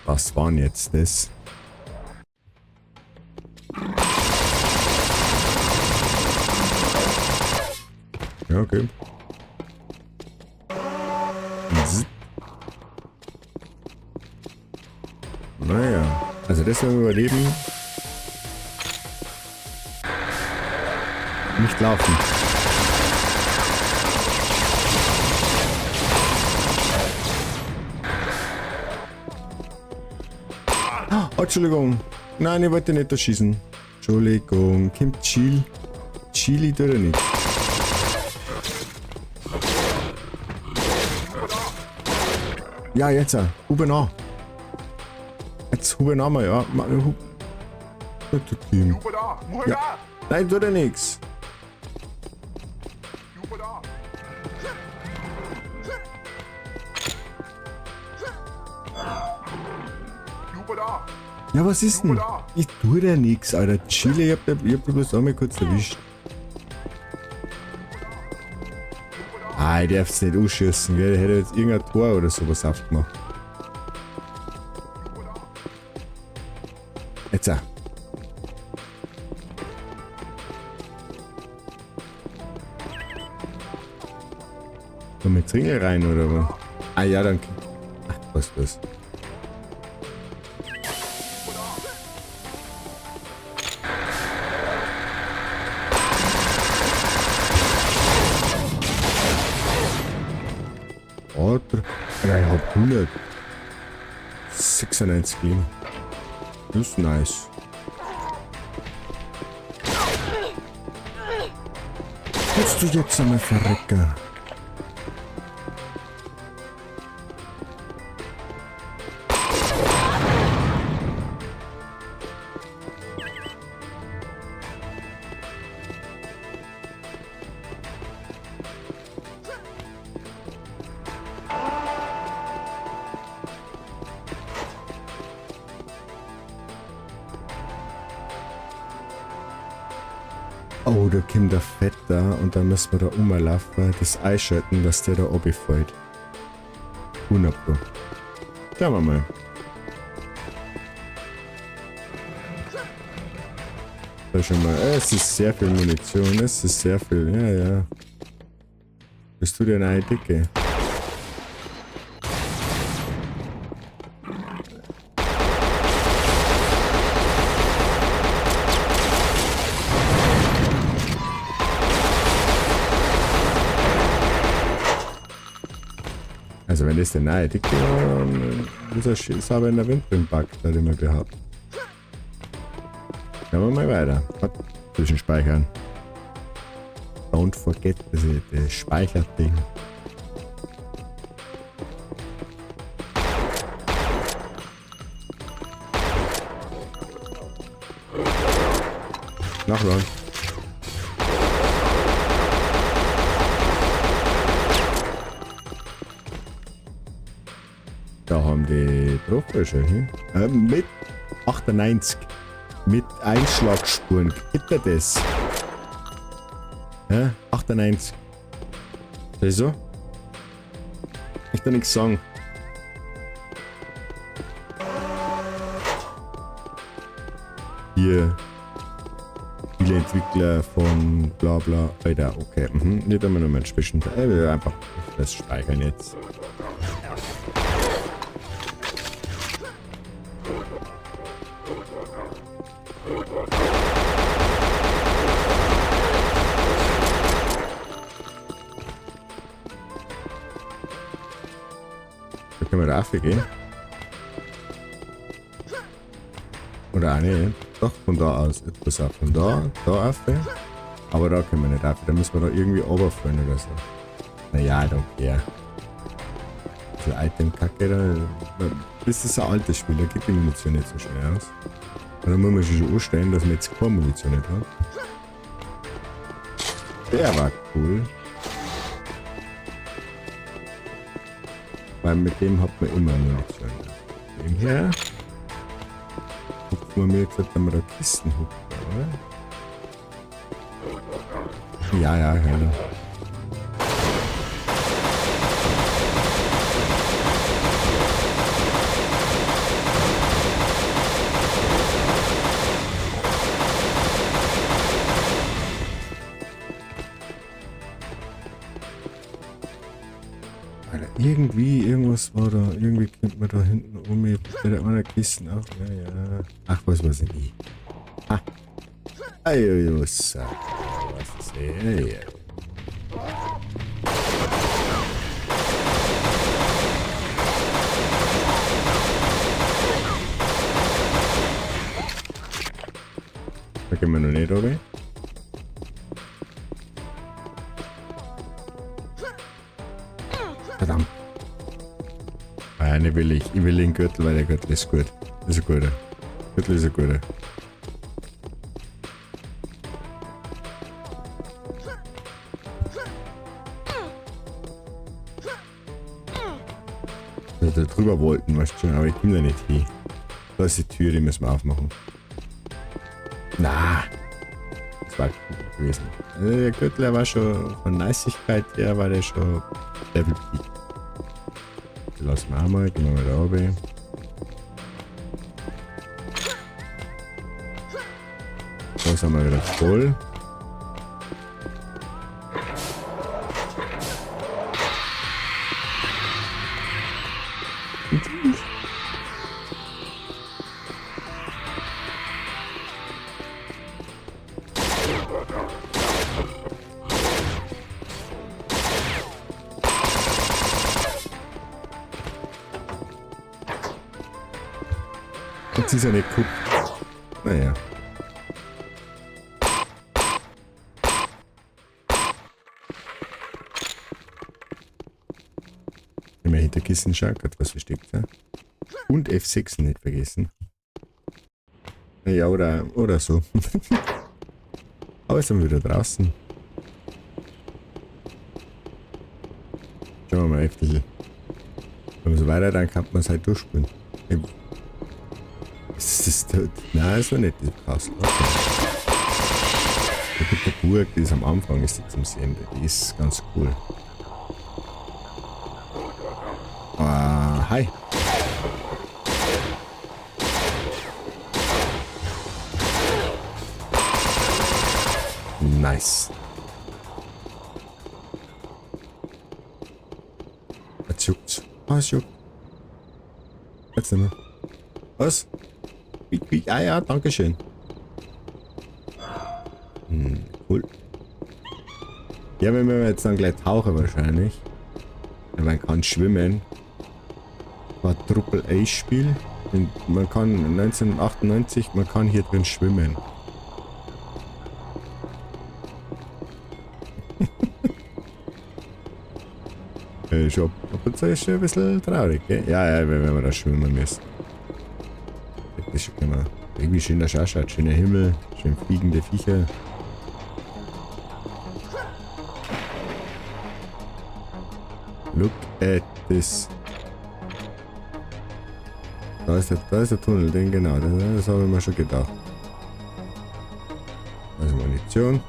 Was war denn jetzt das? Ja, okay. Naja, also das werden wir überleben. Nicht laufen. Oh, Entschuldigung. Nein, ich wollte nicht erschießen. Entschuldigung. Kommt Chill. Chili tut er nicht. Ja, jetzt. Huben an. Jetzt huben an mal, ja. Ja. Nein, tut er nichts. Ja, was ist denn? Ich tue dir nix, Alter. Chili, ich hab dich bloß einmal kurz erwischt. Ah, ich darf's nicht anschießen, gell? Ich hätte jetzt irgendein Tor oder sowas aufgemacht. Jetzt auch. So mit Ringel rein oder was? Ah ja, dann. Ach, was ist das? Oder? Ich hab 196 Leben. Das ist nice. Willst du jetzt einmal verrecken? Oh, da kommt der Vetter und da müssen wir da rumlaufen, das einschalten, dass der da runterfällt. 100 Pro. Schauen wir mal. Da schon mal. Es ist sehr viel Munition, es ist sehr viel. Ja, ja. Bist du denn eine Dicke? Also wenn das der neue Dicke war, dann ist er sauber in der Wind Bug, hat immer gehabt. Schauen wir mal weiter. Zwischenspeichern. Don't forget das, das Speicherding. Nachladen. Da haben die Trophäe schon hin. Mit 98. Mit Einschlagspuren. Gibt er das? Ja, 98. Das ist so? Ich kann nichts sagen. Hier. Viele Entwickler von bla bla. Alter, okay. Mhm. Nicht einmal nur mal inzwischen. Ich will einfach das speichern jetzt. Da können wir da gehen. Oder auch nicht. Doch, von da aus. Pass auf, von da, da rauf. Aber da können wir nicht rauf. Da müssen wir da irgendwie runterfallen oder so. Naja, I don't care. So Item-Kacke da. Das ist ein altes Spiel, da geht die Munition nicht so schnell aus. Und da muss man sich schon anstellen, dass man jetzt keine Munition nicht hat. Der war cool. Weil mit dem hat man immer Munition. Dem her. Gucken wir mir jetzt, wenn wir da Kisten hupfen, oder? Ja, ja, genau. Alter, irgendwie, irgendwas war da, irgendwie kommt man da hinten um mit der anderen Kisten auch. Ja, ja. Ach, was weiß ich nicht. Ah. Ei, was ist das? Da gehen wir noch nicht runter. Verdammt. Ah, nicht will ich. Ich will den Gürtel, weil der Gürtel ist gut. Ist ein guter. Gürtel ist ein guter. Also da drüber wollten, weißt du schon, aber ich komme da nicht hin. Da ist die Tür, die müssen wir aufmachen. Na, das war gut gewesen. Also der Gürtel, der war schon von Niceigkeit her, war der schon Level Peak. Lassen wir auch mal, gehen wir mal da runter. Da sind wir wieder voll. Jetzt ist er nicht geguckt. Naja. Immer hinter Kissen schaut, was versteckt. Ja? Und F6 nicht vergessen. Ja, oder so. Aber jetzt sind wir wieder draußen. Schauen wir mal, heftig. Wenn man so weiter, dann kann man es halt durchspielen. Ist das tot? Nein, ist noch nicht das Castle. Okay. Da gibt der Burg, die ist am Anfang, ist die zum Sehen. Die ist ganz cool. Hi. Nice. Es juckt. Ah, es juckt. Jetzt nicht mehr. Was? Quiek, ah ja, danke schön. Hm, cool. Ja, wenn wir jetzt dann gleich tauchen wahrscheinlich. Ja, man kann schwimmen. War Triple A Spiel. Und man kann 1998, man kann hier drin schwimmen. Schon, ab und zu ist schon ein bisschen traurig, gell? Ja, ja, wenn wir da schwimmen müssen. Das ist schon immer irgendwie schön der ausschaut. Schöner Himmel, schön fliegende Viecher. Look at this. Da ist der Tunnel, den genau, das habe ich mir schon gedacht. Also Munition.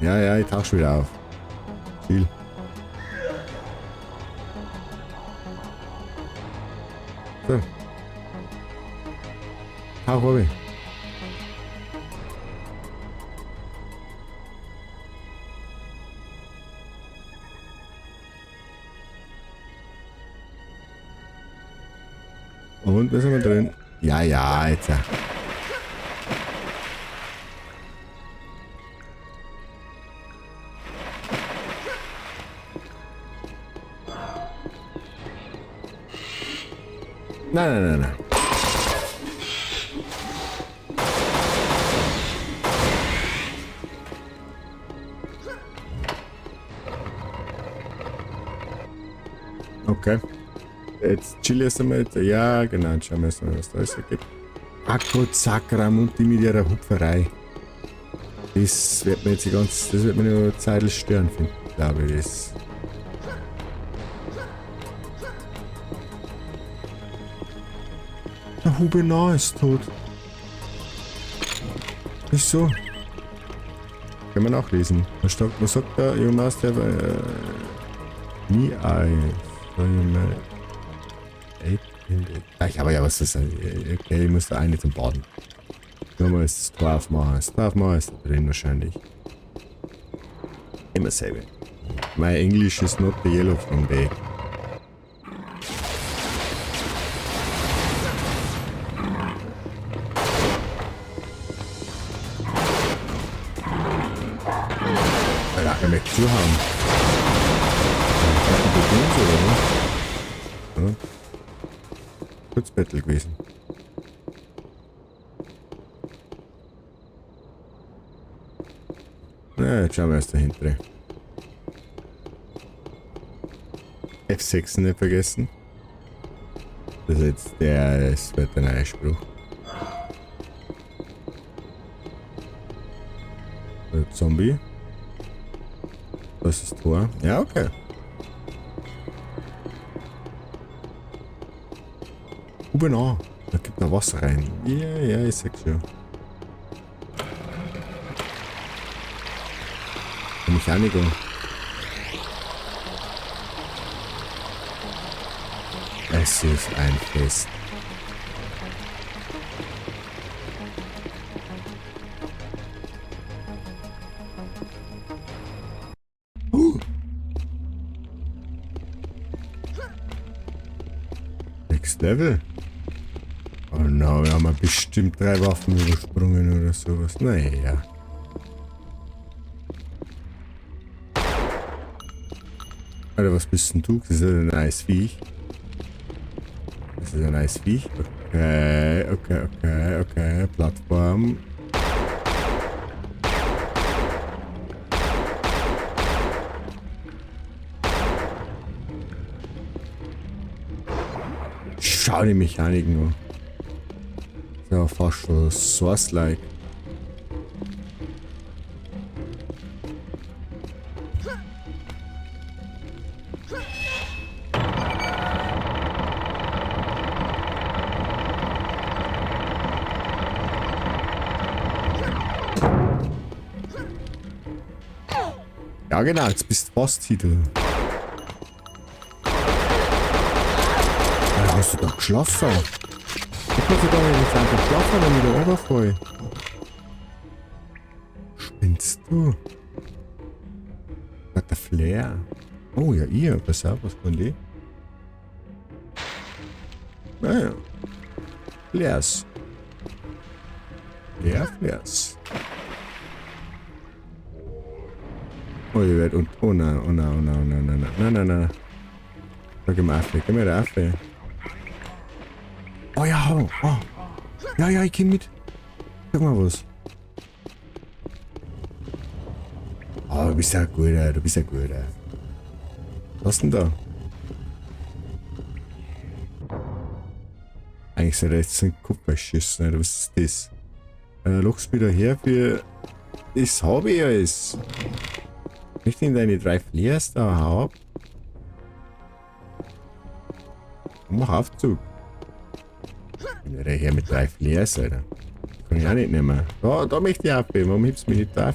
Ja, ja, ich tauche schon wieder auf. Viel. So. Tauch runter. Und was haben wir drin? Ja, ja, jetzt. Ja. Nein, nein, nein, nein. Okay. Jetzt chill erst einmal. Ja, genau. Schauen wir erst mal, was da alles gibt. Ach Gott, Sakramund, die mit ihrer Hupferei. Das wird mir jetzt die ganze, das wird mir noch Zeit stören finden, glaube ich. Das. Der Hubenau ist tot. Wieso? Kann man nachlesen. Was sagt da? You must have a me eye. Ich habe ja was das. Okay, ich muss da eine zum Baden. Nur mal das Tor aufmachen. Das Tor aufmachen ist da drin wahrscheinlich. Immer selbe. My English is not the yellow from the egg. Alter, er möchte zuhauen. Oder was? Ja. Kurzbattle gewesen. Na, jetzt schauen wir erst dahinter. F6 nicht vergessen. Das ist jetzt der, das wird der neue Spruch. Der Zombie. Das ist das Tor. Ja, okay. Oben an. Da gibt noch Wasser rein. Ja, ja, ich seh's schon. Mechaniker. Es ist ein Fest. Next Level. Oh no, wir haben bestimmt 3 Waffen übersprungen oder sowas. Naja. Alter, was bist denn du? Das ist ein nice Viech. Das ist ein nice Viech. Okay, okay, okay, okay. Plattform. Schau die Mechanik nur. Ist ja fast schon Source-like. Ja genau, jetzt bist du fast hier, du. Alter, hast du doch geschlafen? Ich kann doch jetzt einfach schlafen, wenn ich da runterfalle. Spinnst du? Hat der Flair. Oh ja, ihr, pass auf, was kann die? Naja. Flares. Flair, Flares. Oh, ich werd und. Oh nein, oh nein, oh nein, oh nein, nein, nein, nein, nein, nein. Da geh mal auf, geh mal da auf. Oh ja, oh, oh. Ja, ja, ich komm mit. Sag mal was. Oh, du bist ja guter, du bist ja guter. Was denn da? Eigentlich soll er jetzt einen Kupfer schießen, Alter. Was ist das? Lockst wieder her für das hab ich alles. Nicht in deine 3 Flares da, hau ab. Mach Aufzug. Bin wieder her mit 3 Flares, Alter. Kann ich auch nicht nehmen. Da, da möchte ich auf. Warum hebst du mich nicht da auf?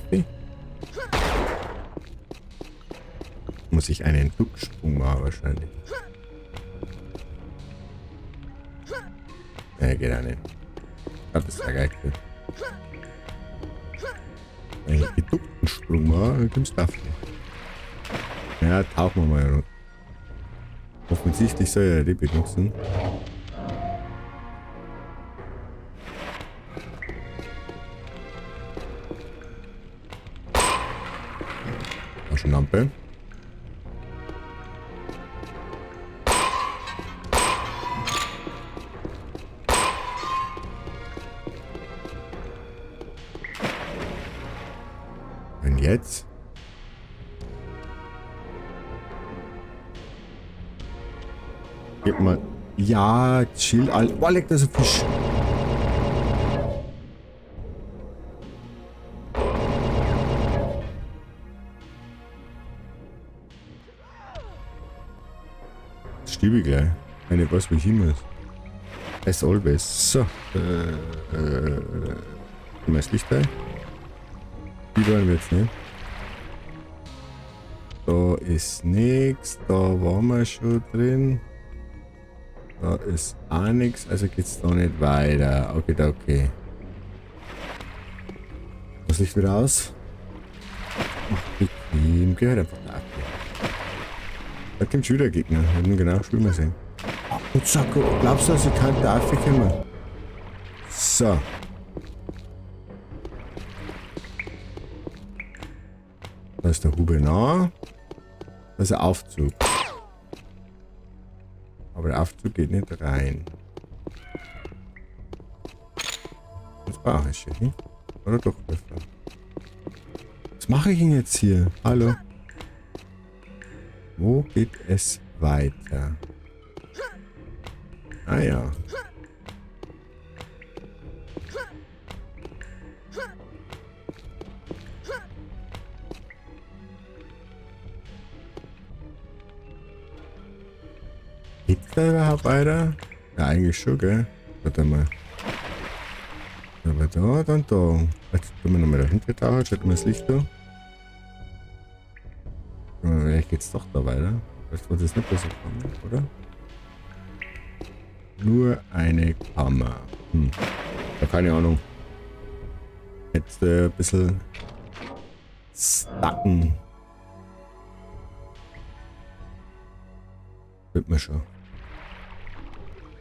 Muss ich einen Ducksprung machen wahrscheinlich. Ne, geht auch nicht. Ah, das ist ja geil. Wenn ich geduckten Sprung mache, dann kommst du auf. Ja, tauchen wir mal runter. Offensichtlich soll er die benutzen. Taschenlampe. Und jetzt? Gib mal. Ja, chill, Alter. Boah, leck, da ist ein Fisch. Jetzt stieb ich gleich. Wenn ich weiß, wo ich hin muss. As always. So. Mal das Licht ein. Die wollen wir jetzt nicht. Da ist nix. Da waren wir schon drin. Da ist auch nix, also geht's da nicht weiter. Okay, da, okay. Das Licht wieder aus. Ach, bequem. Geh halt einfach da ab. Da kommt schon wieder ein Gegner. Wir hätten genau schwimmen sehen. Oh, Zack, glaubst du, dass ich kann da kommen? So. Da ist der Hubenar. Da ist der Aufzug. Aber der Aufzug geht nicht rein. Das brauche ich schon, nicht? Oder doch? Was mache ich denn jetzt hier? Hallo? Wo geht es weiter? Ah ja. Geht's da überhaupt weiter? Ja, eigentlich schon, gell? Warte mal. Aber da, dann da. Jetzt tun wir nochmal dahinter tauchen, schalten wir das Licht da. Vielleicht geht's doch da weiter. Vielleicht wird das nicht besser kommen, oder? Nur eine Kammer. Ja, keine Ahnung. Jetzt ein bisschen stacken. Wird mir schon.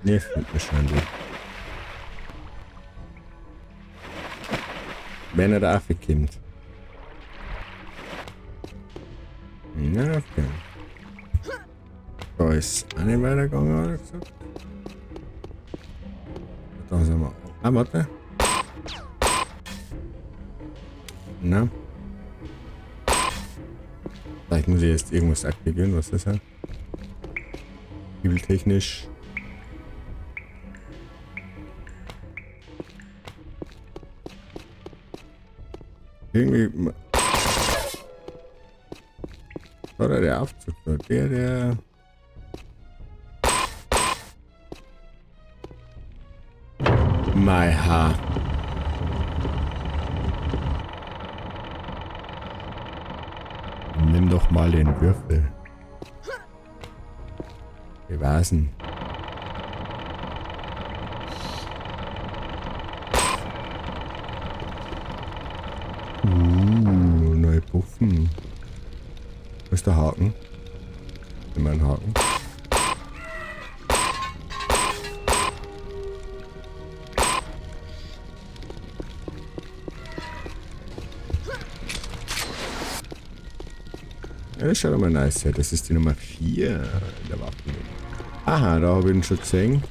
Ne, findet mir schon nicht. Wenn er da kommt. Ja, okay. Da ist auch nicht weitergegangen, hat er gesagt. Da sind wir. Ah, warte. Na. Vielleicht muss ich jetzt irgendwas aktivieren, was ist das? Bibeltechnisch. Irgendwie. Oder der Aufzug, der. Mein Haar. Nimm doch mal den Würfel. Wir wasen. Neue Puffen. Wo ist der Haken? Immer ein Haken. Ja, das schaut aber nice aus. Das ist die Nummer 4 in der Waffe. Aha, da habe ich ihn schon gesehen.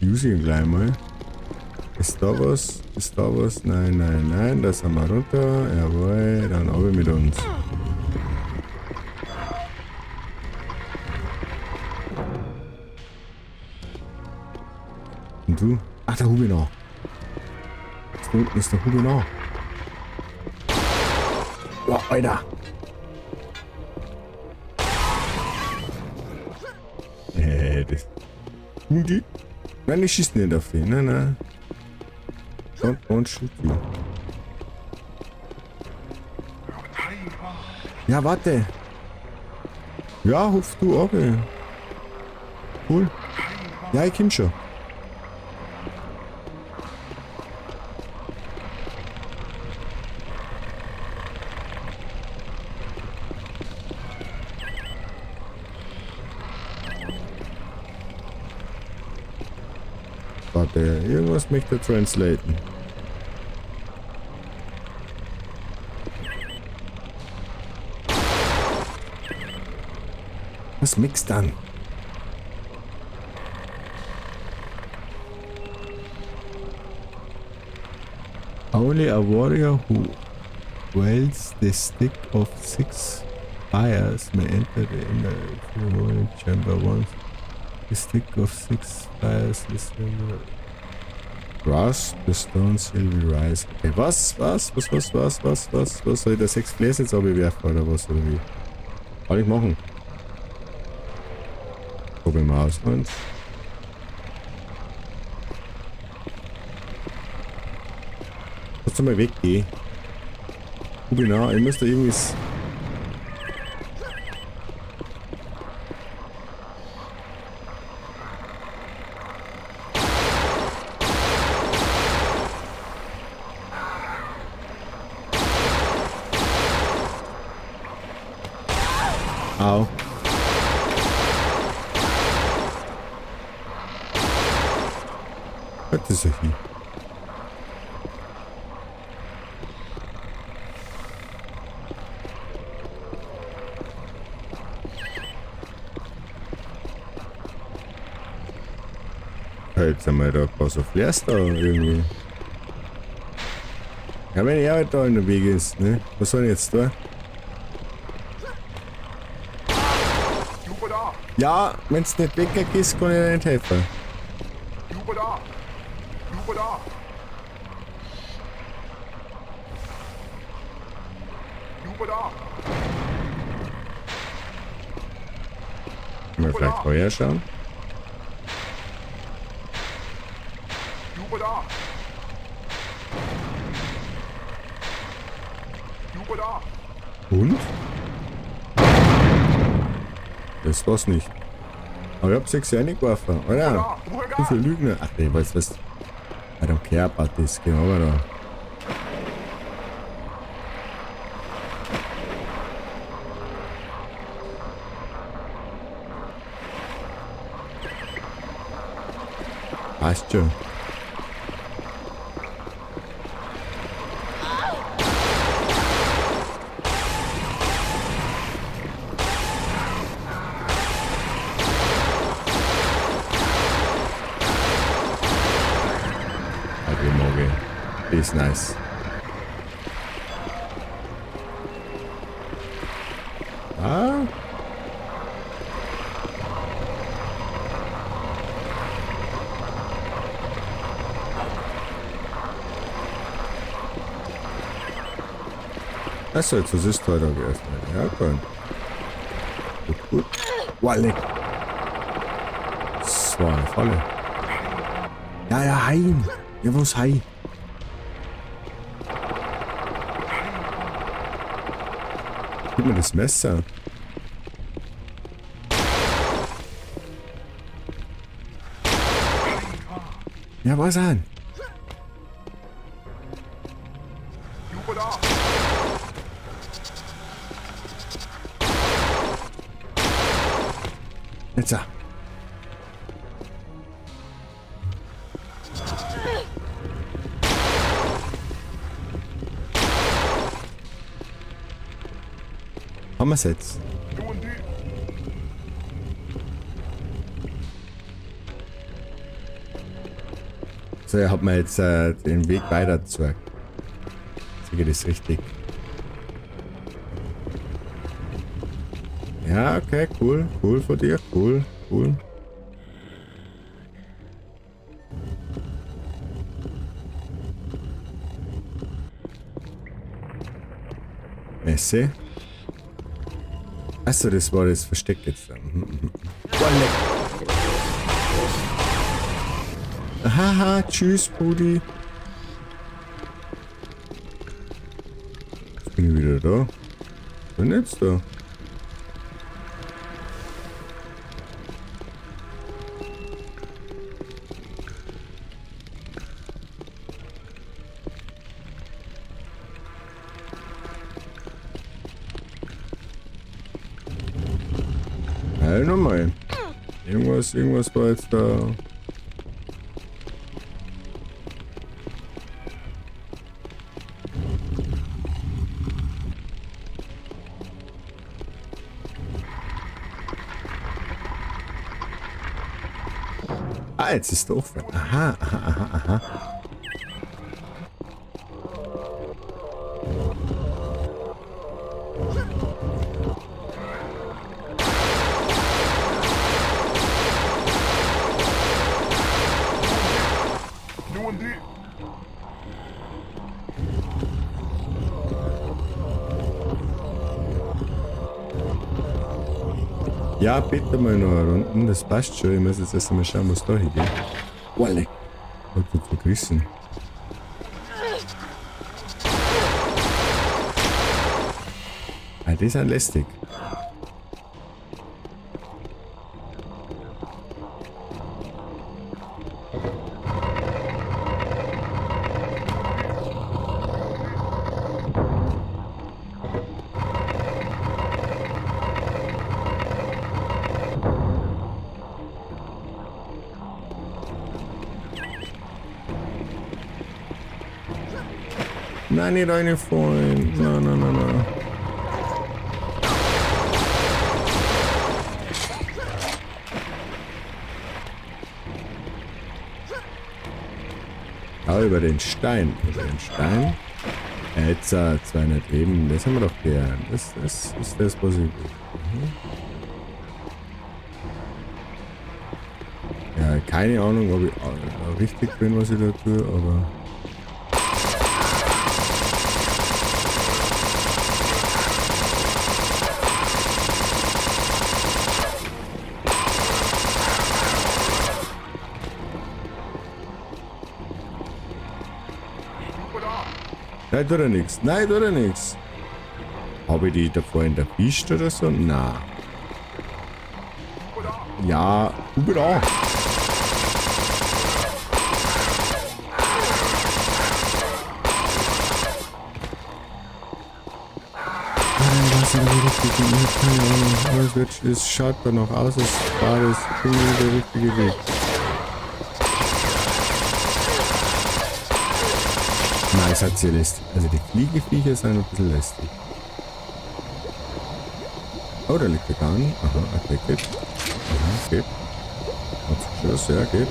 Use ihn gleich mal. Ist da was? Ist da was? Nein, nein, nein. Da sind wir runter. Jawohl, dann runter mit uns. Und du? Ach, der Hubi noch. Da unten ist der Hubi noch. Boah, Alter. Das. Die. Nein, ich schieße nicht auf den. Nein, nein. Don't shoot you. Ja, warte. Ja, ruf du ab. Ey. Cool. Ja, ich komm schon. Warte, irgendwas möchte er translaten. Was mixt dann? Only a warrior who wields the stick of 6 fires may enter the inner chamber once. The stick of 6 fires is in the Grasp the stone will rise. Okay, was? Was? Soll ich da 6 Gläser jetzt werfen oder was? Oder wie? Kann ich machen. Probieren wir aus. Und. Lass doch mal weggehen. Genau, ich muss da irgendwie. Au. Was ist das hier? Jetzt haben wir da ein paar so Flares da irgendwie. Ja, wenn er halt da in der Weg ist, ne? Was soll ich jetzt da? Ja, wenn's nicht weg ist, kann ich dir nicht helfen. Mal vielleicht heuer schauen. Und? Das war's nicht. Aber ich hab 6 reingeworfen, oder? Du viel Lügner. Ach nee, weißt du was? I don't care about this. Geh mal da. Passt schon. mag ich. Die ist nice. Ah. Achso, jetzt ist heute geöffnet. Ja, gut. Gut, gut. Boah, leck. Das war eine Falle. Ja, ja, heim. Ja, was heim? Gib mir das Messer. Ja, was an? Jetzt. Haben wir's jetzt? So, er hat mir jetzt den Weg weiter gezeigt. Sehe ich das richtig? Ja, okay, cool. Cool von dir. Cool, cool. Messi. Achso, das war das Versteck jetzt. Haha, tschüss, Brudi. Jetzt bin ich wieder da. Bin jetzt da. Ja, nochmal. Irgendwas war jetzt da. Ah, jetzt ist der offen. Aha, aha, aha, aha. Ja, bitte mal noch eine Runde, das passt schon. Ich muss jetzt erst einmal schauen, was da hingeht. Wolle! Hat gut vergrissen. Ah, die sind lästig. Nein, nicht reinfallen. Nein, nein, nein, nein. Ja, über den Stein. Über den Stein. Jetzt 200 Leben. Das haben wir doch gern. Das ist das, was ich will. Mhm. Ja, keine Ahnung, ob ich richtig bin, was ich da tue, aber... Nein, tut er nix. Nein, tut er nix. Habe ich die da vorhin erwischt oder so? Nein. Ja, da. Was ist richtig? Ich hab keine Ahnung. Aber es schaut da noch aus, als war das irgendwie der richtige Weg. Nein, es hat sehr lästig. Also die Fliegeviecher sind ein bisschen lästig. Oh, da liegt der Garn. Aha, okay, geht. Aha, geht. 20 Schuss, ja, geht.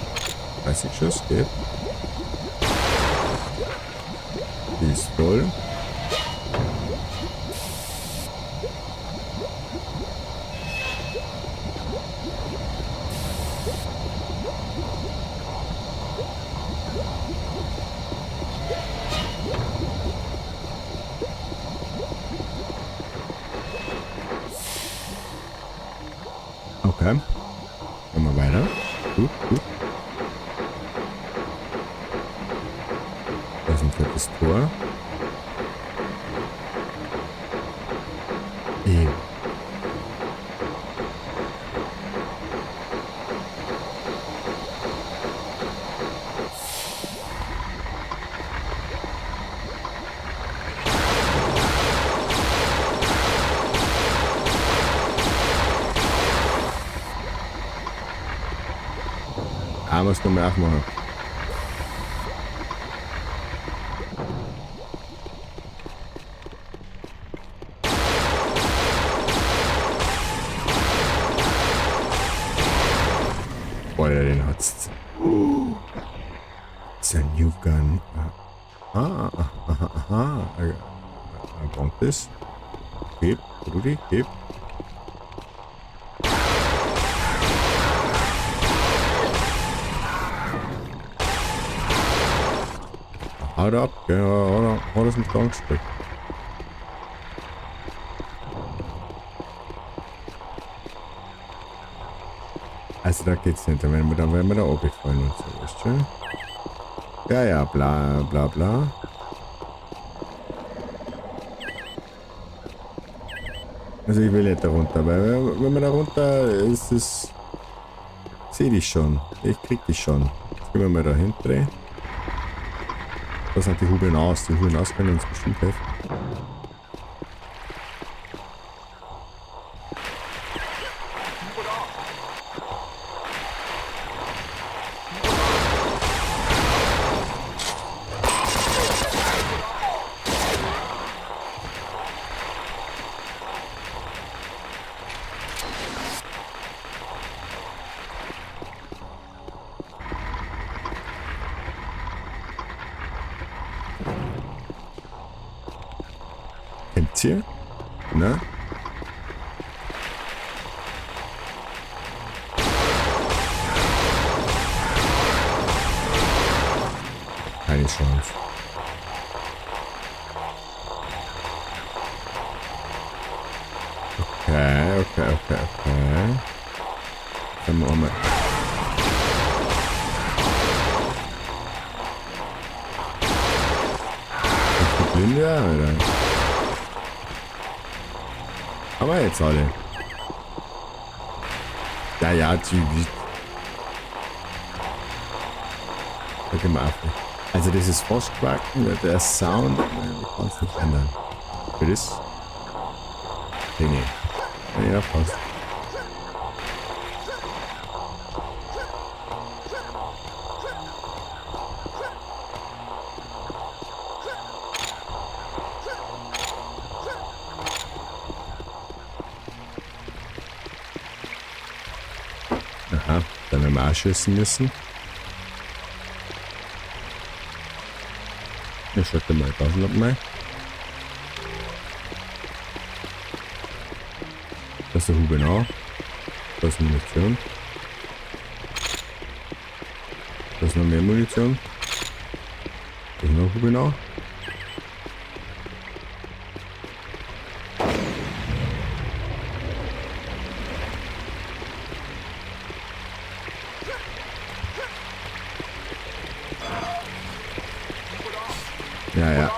30 Schuss, geht. Die ist voll. Okay. Gehen wir weiter. Gut, gut. Da ist ein fettes Tor. Eben. Ah, muss noch mehr aufmachen. Boah, den hat's. It's a new gun. Ah, aha, aha. I want this. Gib, Rudi, gib. Haut ab, ja, hat er mich angesteckt. Also da geht's nicht, da werden wir da runterfallen und so, weißt du? Ja, ja, bla bla bla. Also ich will nicht da runter, weil wenn man da runter ist, es. Seh dich schon. Ich krieg dich schon. Jetzt gehen wir mal da hinten. Da sind die Huben aus. Die Huben aus können uns bestimmt helfen. Kennt ihr? Ne? Keine Chance. Okay, okay, okay, okay. Dann machen wir mal. Ist die Blinde, oder? Aber jetzt alle. Ja, ja, Typ. Da gehen wir auf. Also das ist Frostquaken, der Sound, ich kann es nicht ändern. Für das? Nee, nee. Ja, passt. Aha, dann werden wir auch schießen müssen. Ich schalte mal Taschenlampe mal. Das ist der Huben auch. Da ist Munition. Da ist noch mehr Munition. Da ist noch Huben auch. Ja, ja.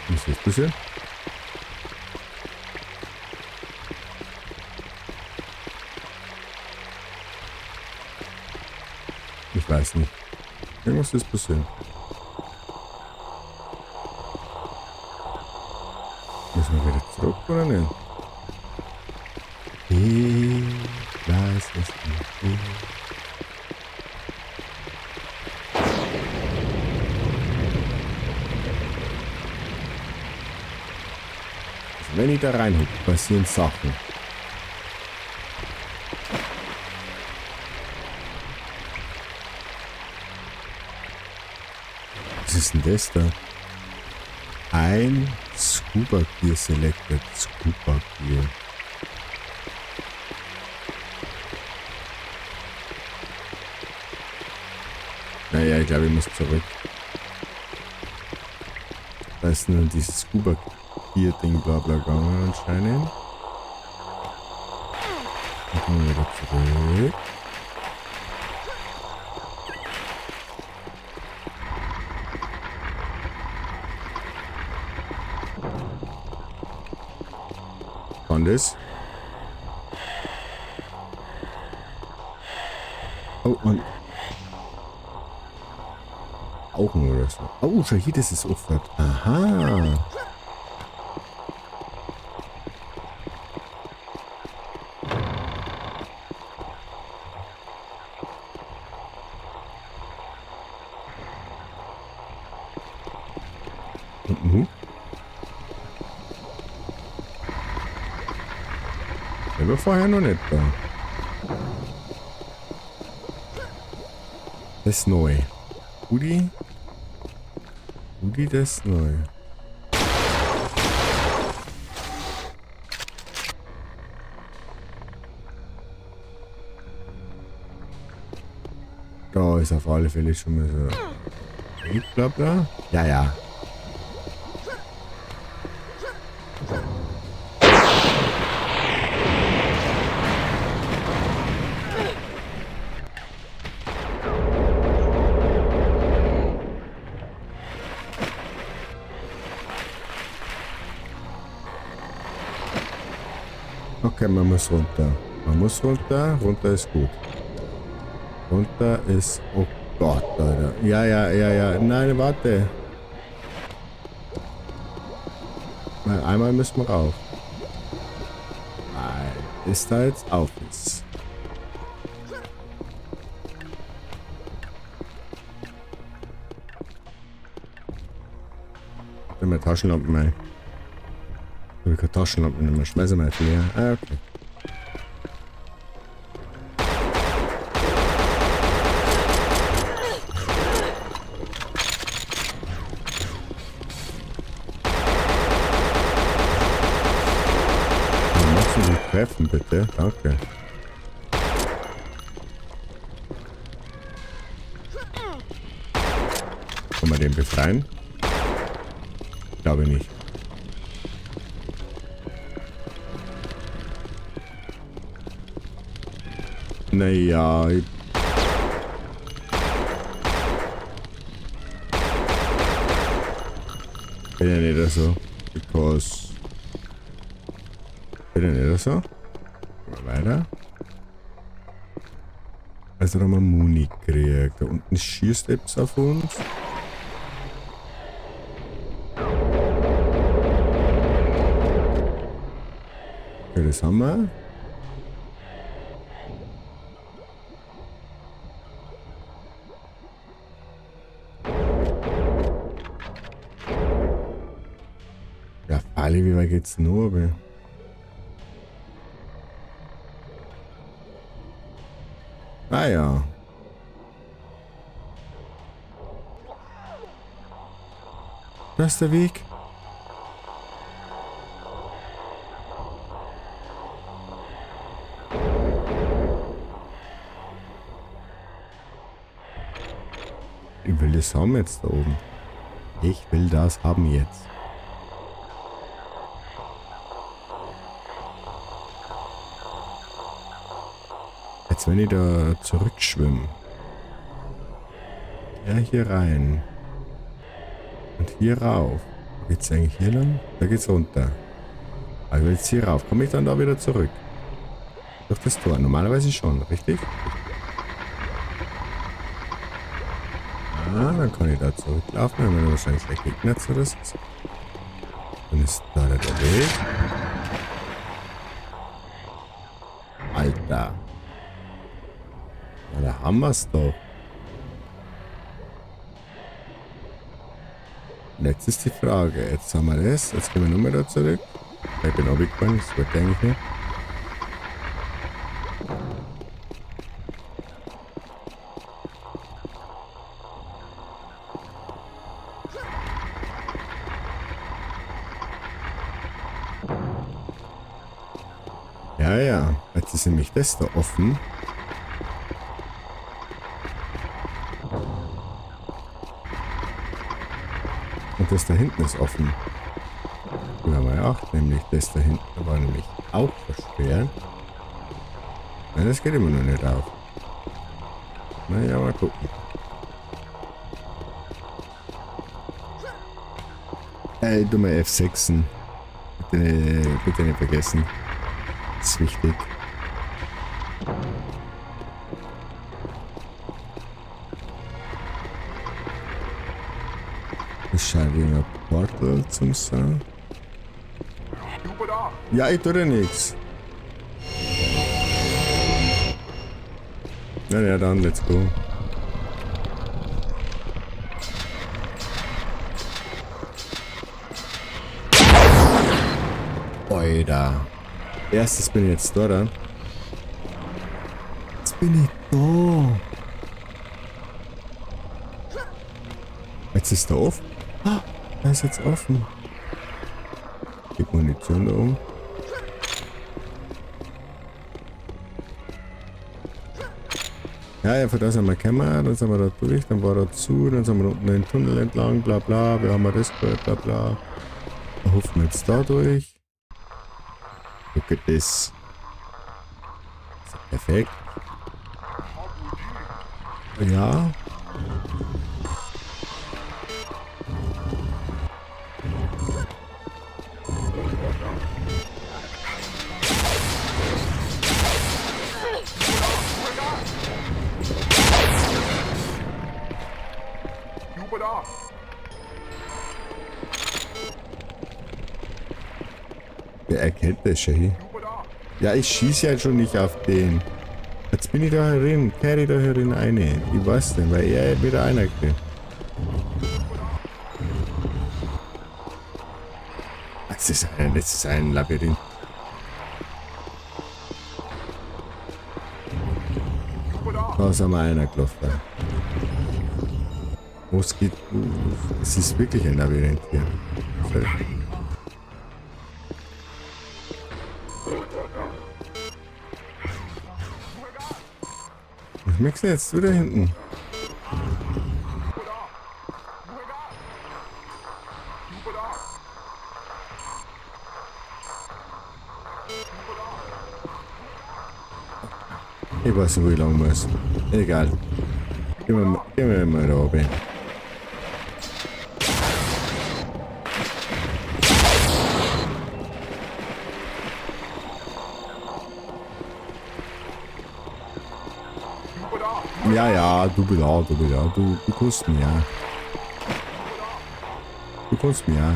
Was ist das hier? Ich weiß nicht. Irgendwas ist passiert. Müssen wir wieder zurück oder nicht? Ich weiß es nicht. Wenn ich da reinhucke, passieren Sachen. Was ist denn das da? Ein Scuba Gear selected. Scuba Gear. Naja, ich glaube, ich muss zurück. Da ist nur dieses Scuba Gear Ding bla bla gegangen anscheinend. Dann kommen wir wieder zurück. Kann das? Oh, und Augen oder so. Oh, schau hier, das ist offen. Aha. Und nun? Der war vorher noch nicht da. Das ist neu. Rudi? Rudi, das ist neu. Da ist auf alle Fälle schon mal so. Bla bla. Ja, ja. Okay, man muss runter. Man muss runter. Runter ist gut. Runter ist... Oh Gott, Alter. Ja, ja, ja, ja. Nein, warte. Nein, einmal müssen wir rauf. Nein, ist da jetzt auf ist. Nimm mal Taschenlampen rein. Ich habe keine Taschenlampen mehr. Schmeiße mal leer. Ah, okay. Machst du die treffen, bitte? Danke. Kann man den befreien? Glaube ich nicht. Naja, ich bin ja nicht so. Because. Bin ja nicht so. Gehen wir weiter. Also da haben wir Muni gekriegt. Da unten schießt etwas auf uns. Okay, das haben wir. Ja, Falli, wie weit geht's nur? Aber ah ja. Das ist der Weg. Ich will das haben jetzt da oben. Ich will das haben jetzt. Jetzt wenn ich da zurückschwimme. Ja, hier rein. Und hier rauf. Geht's eigentlich hier lang? Da geht's runter. Aber ich will jetzt hier rauf. Komme ich dann da wieder zurück? Durch das Tor. Normalerweise schon, richtig? Ah, dann kann ich da zurücklaufen. Dann werden wahrscheinlich gleich Gegner zu das. Dann ist da der Weg. Alter. Na, da haben wir's doch. Und jetzt ist die Frage. Jetzt haben wir das. Jetzt gehen wir nochmal da zurück. Ich bin runtergefallen, das wollte ich eigentlich nicht. Ja, ja. Jetzt ist nämlich das da offen. Und das da hinten ist offen. Hier haben wir ja auch, nämlich das da hinten war nämlich auch versperrt. Nein, das geht immer noch nicht auf. Naja, mal gucken. Ey, du mal F6. Bitte, bitte nicht vergessen. Das ist wichtig. Das scheint wie ein Portal zum sein. Ja, ich tue dir nichts. Na ja, dann, let's go. Oida. Erstes bin ich jetzt da, oder? Jetzt bin ich da. Jetzt ist da offen. Ah, da ist jetzt offen. Die Munition da oben. Ja, ja, von da sind wir gekommen, dann sind wir da durch, dann war da zu, dann sind wir unten den Tunnel entlang, bla bla, wir haben das gehört, bla bla. Da hoffen wir jetzt da durch. Look at this. Perfekt. Ja. Wer erkennt das schon hier? Ja, ich schieße ja schon nicht auf den. Jetzt bin ich da herin, kehre ich da herin eine. Ich weiß denn, weil er wieder einer kriegt. Das ist ein Labyrinth. Da sind wir einer gelaufen. Wo es geht. Es ist wirklich ein Labyrinth hier. So. Was merkst du jetzt du da hinten? Ich weiß nicht, wo ich lang muss. Egal. Gehen wir mal da oben. Ja, ja, du bist da, du bist da. Du kannst mir ja. Du kannst mir ja.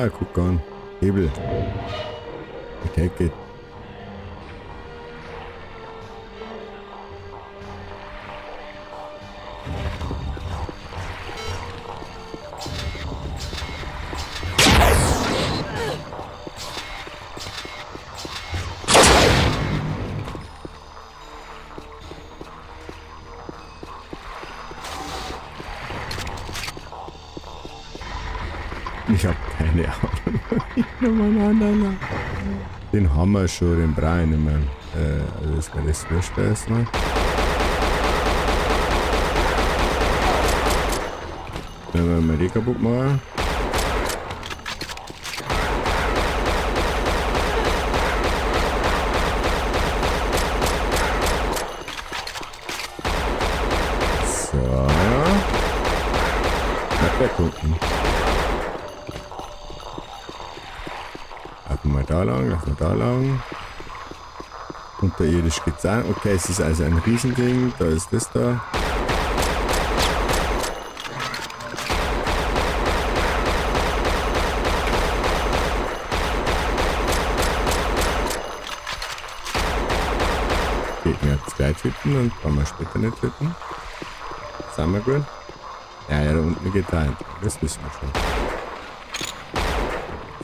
Ja, guck an. Hebel. I take it. Ich habe keine Ahnung. Den haben wir schon, den brauche ich nicht mehr. Also das wäre das wurscht erstmal. Wenn wir mal die kaputt machen. So. Mal gucken. Laufen wir da lang, laufen wir da lang. Unterirdisch geht's auch. Okay, es ist also ein Riesending. Da ist das da. Gegner jetzt gleich töten und brauchen wir später nicht töten. Sind wir gut? Ja, ja, da unten geht rein. Das wissen wir schon.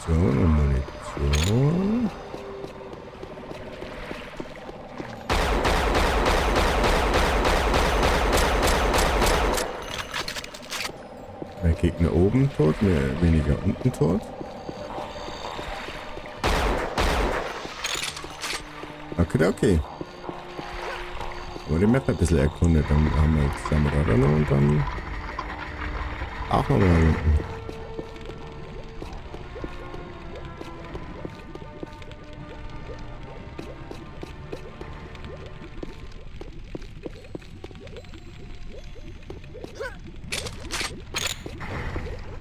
So, und Munition. So. Mehr Gegner oben tot, mehr weniger unten tot. Okay, okay. Aber die Map ein bisschen erkundet, dann haben wir jetzt sind wir da noch und dann auch noch mal unten.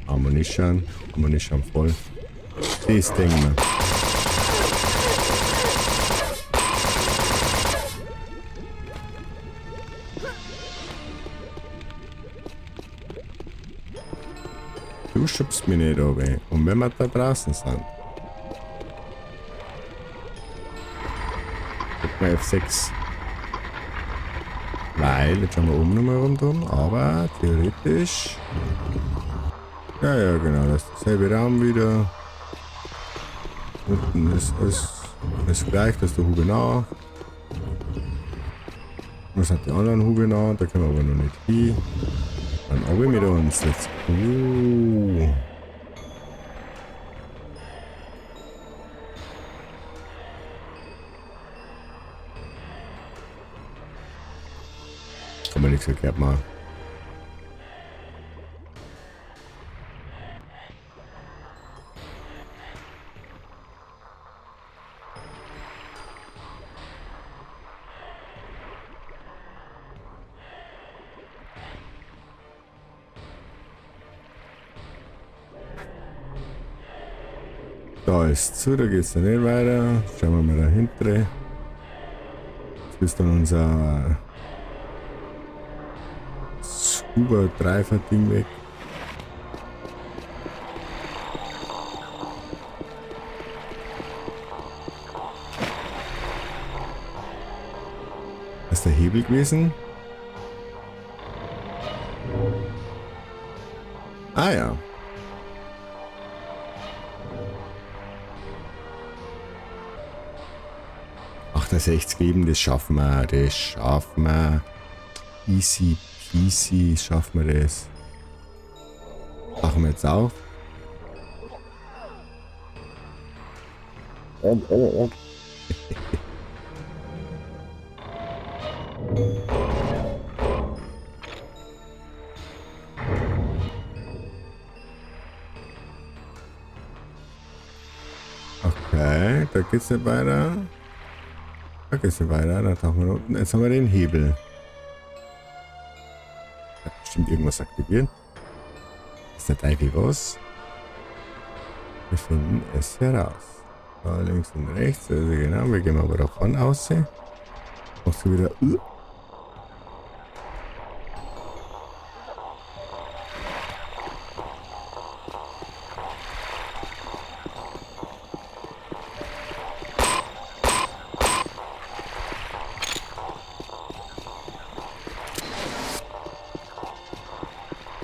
Ammunition, Ammunition voll. Das Ding, man. Du schubst mich nicht runter. Und wenn wir da draußen sind. Drück mal F6. Weil, jetzt schauen wir oben nochmal rundum, aber theoretisch. Ja, ja, genau, das ist derselbe Raum wieder. Unten ist alles gleich, das ist der Huguenot. Was hat die anderen Huguenot? Da können wir aber noch nicht hin. Dann oben mit uns. Let's go. Kann man nichts verkehrt machen. Da ist zu, da geht's dann nicht weiter. Schauen wir mal dahinter. Jetzt ist dann unser Scuba Diver Ding weg. Das ist der Hebel gewesen. Ah ja. 68 geben, das schaffen wir, das schaffen wir. Easy peasy, schaffen wir das. Machen wir jetzt auf. Oh. Okay, da geht's nicht weiter. Da geht's nicht weiter, da tauchen wir unten. Jetzt haben wir den Hebel. Da bestimmt irgendwas aktivieren. Ist der Teufel was? Wir finden es heraus. Da links und rechts, also genau, wir gehen aber davon aus. Machst du wieder.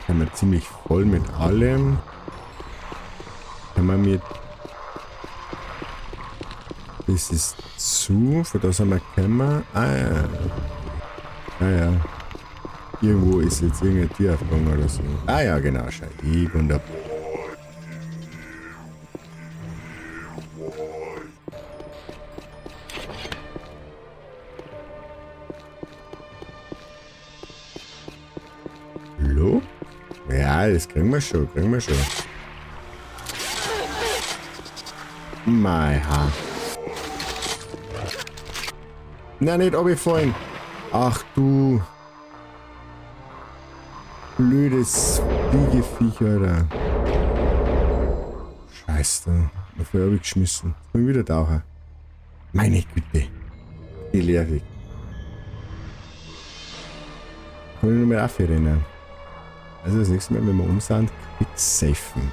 Haben wir ziemlich voll mit allem. Haben wir mit. Das ist zu, von da sind wir gekommen. Ah ja. Ah ja. Irgendwo ist jetzt irgendeine Tür aufgegangen oder so. Ah ja, genau, schau. Wunderbar. Hallo? Ja, das kriegen wir schon, kriegen wir schon. Mei, ha. Na, nicht runterfallen. Ach du. Blödes Fliegeviech, Alter. Scheiße. Dafür hab ich geschmissen. Jetzt bin ich wieder tauchen. Meine Güte. Die nervig. Kann ich nur mehr aufrennen. Also das nächste Mal, wenn wir um sind, quick safen.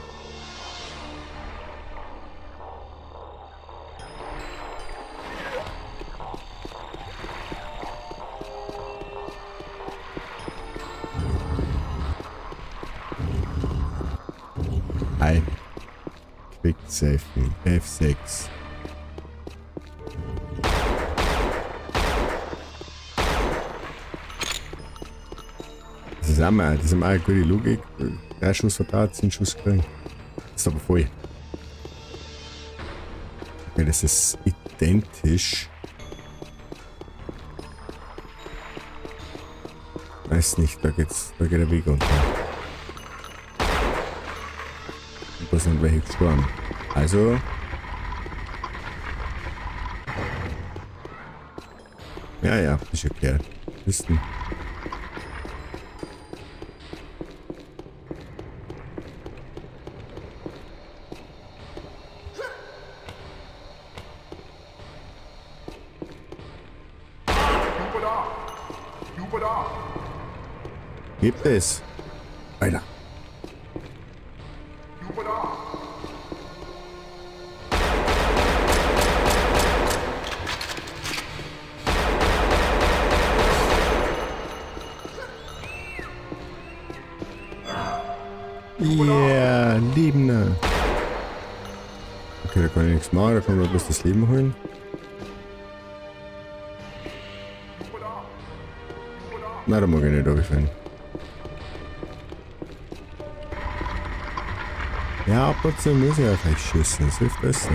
Hi. Quick Safen. F6. Das ist auch mal, das ist auch eine gute Logik. 3 Schuss verbraucht, 10 Schuss kriegen. Das ist aber voll. Okay, das ist identisch. Weiß nicht, da geht der Weg unter. Und da sind welche gestorben. Also. Ja, ja, ist erklärt. Wissen. Gibt es? Alter. Yeah, Lebende. Okay, da kann ich nichts machen, da kann man bloß das Leben holen. Na, da mag ich nicht runterfallen. Ja, ab und zu muss ich ja vielleicht schießen, das hilft besser.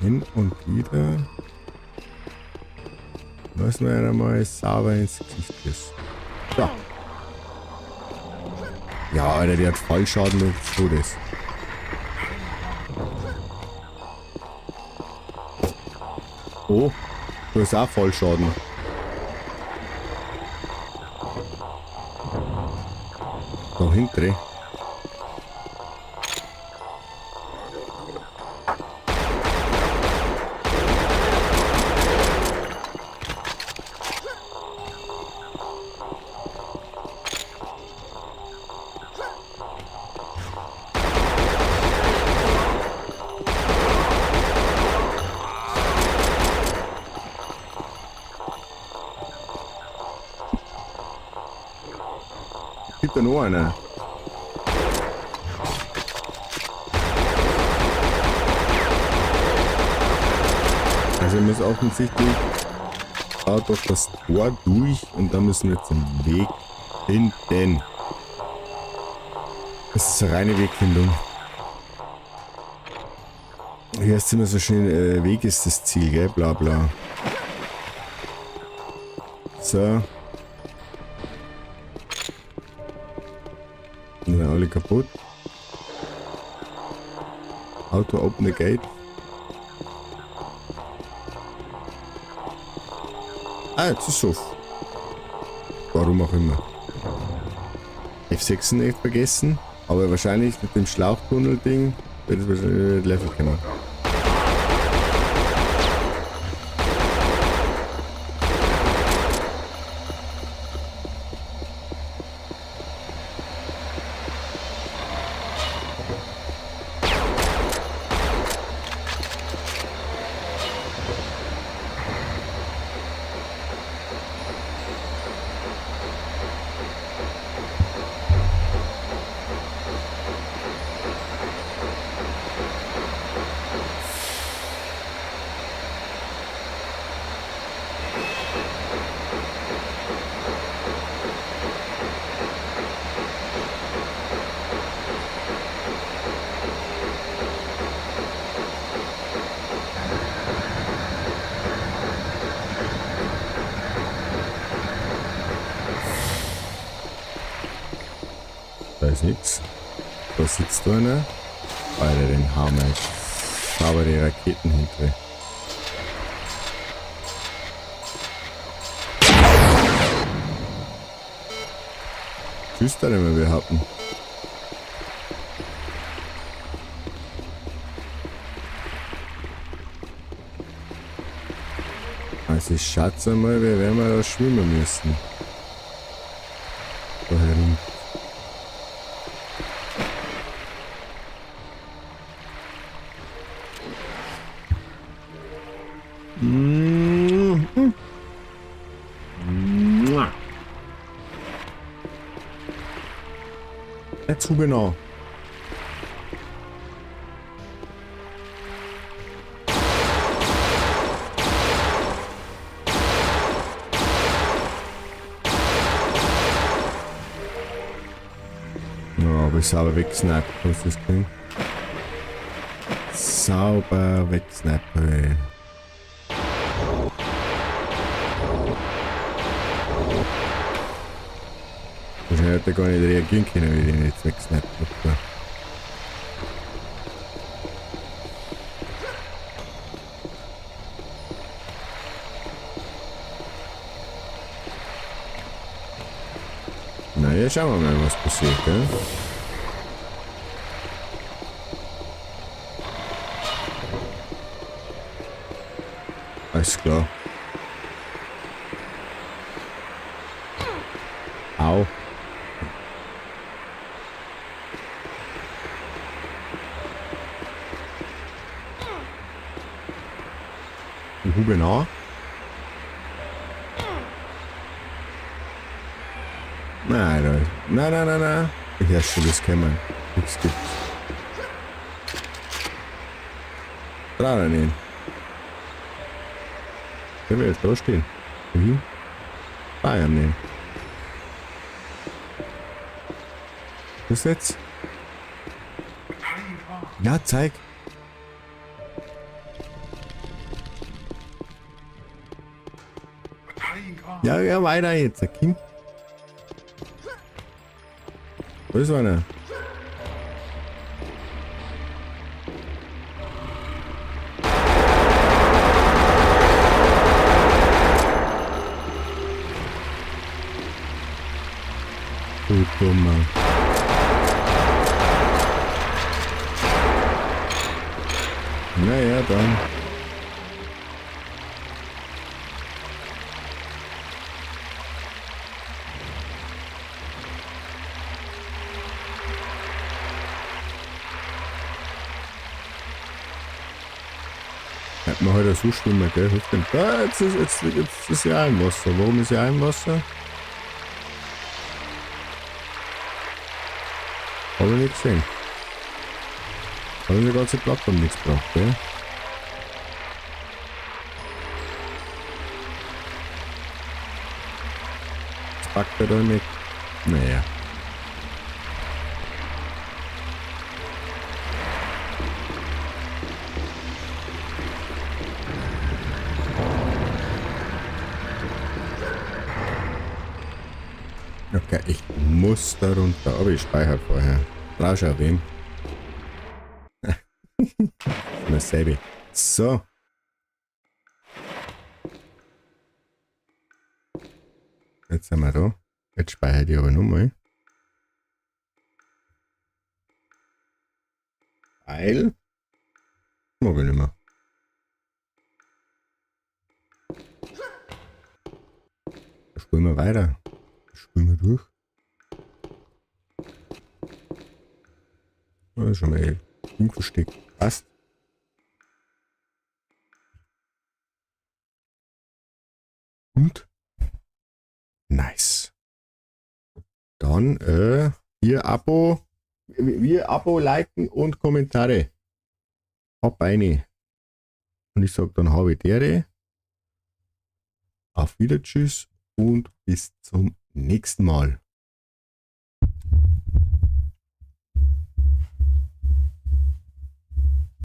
Hin und wieder. Muss man ja mal sauber ins Gesicht schießen. So. Ja, Alter, der hat Fallschaden des Todes. Oh, du hast auch Fallschaden. Da hinten. Gibt da noch einer? Also wir müssen offensichtlich da durch das Tor durch und dann müssen wir jetzt den Weg finden. Das ist eine reine Wegfindung. Hier ist immer so schön, Weg ist das Ziel, gell? Bla bla. So. Die sind alle kaputt. Auto open the gate. Ah, jetzt ist es auf. Warum auch immer. F6 nicht vergessen. Aber wahrscheinlich mit dem Schlauchtunnel-Ding wird es wahrscheinlich Level kommen. Da ist nix. Da sitzt einer. Alter, den Hammer. Saubere Raketen hinter. Tschüss, da nicht mehr behaupten. Also ich schätze mal, wir werden mal da schwimmen müssen. Da herum. Zu genau. Ja, aber sauber weggesniped. Hast du das gesehen? Sauber weggesniped. Ey. Wahrscheinlich hat er gar nicht reagieren können, wie ich den jetzt weggesniped habe. Naja, schauen wir mal, was passiert, gell? Alles klar. Au. Die Hube nach. Nein, nein, nein, nein, nein, nein. Ich erst schon das kommen. Nichts gibt's. Trau ich nicht. Der will jetzt da stehen. Wie? Bayern nicht. Was jetzt? Ja, zeig. Ja, ja, weiter jetzt, Kind. Wo ist einer? Du Dummer. Naja, dann. Hätten wir heute so schwimmen, gell? Ah, jetzt ist ja im Wasser. Warum ist ja im Wasser? Hab ich nicht gesehen. Hat die ganze Plattform nichts gebracht, gell? Das packt er da nicht. Naja. Okay, ich muss da runter, aber ich speichere vorher. Brauchst du auch wem? Dasselbe. So. Jetzt sind wir da. Jetzt speichere ich aber nochmal. Weil. Mag ich nicht mehr. Da spulen wir weiter. Spulen wir durch. Da ist schon mal Ding versteckt. Passt. Und? Nice. Dann hier Abo. Wir Abo, liken und Kommentare. Hab eine. Und ich sag dann habe dere. Auf Wieder, tschüss und bis zum nächsten Mal.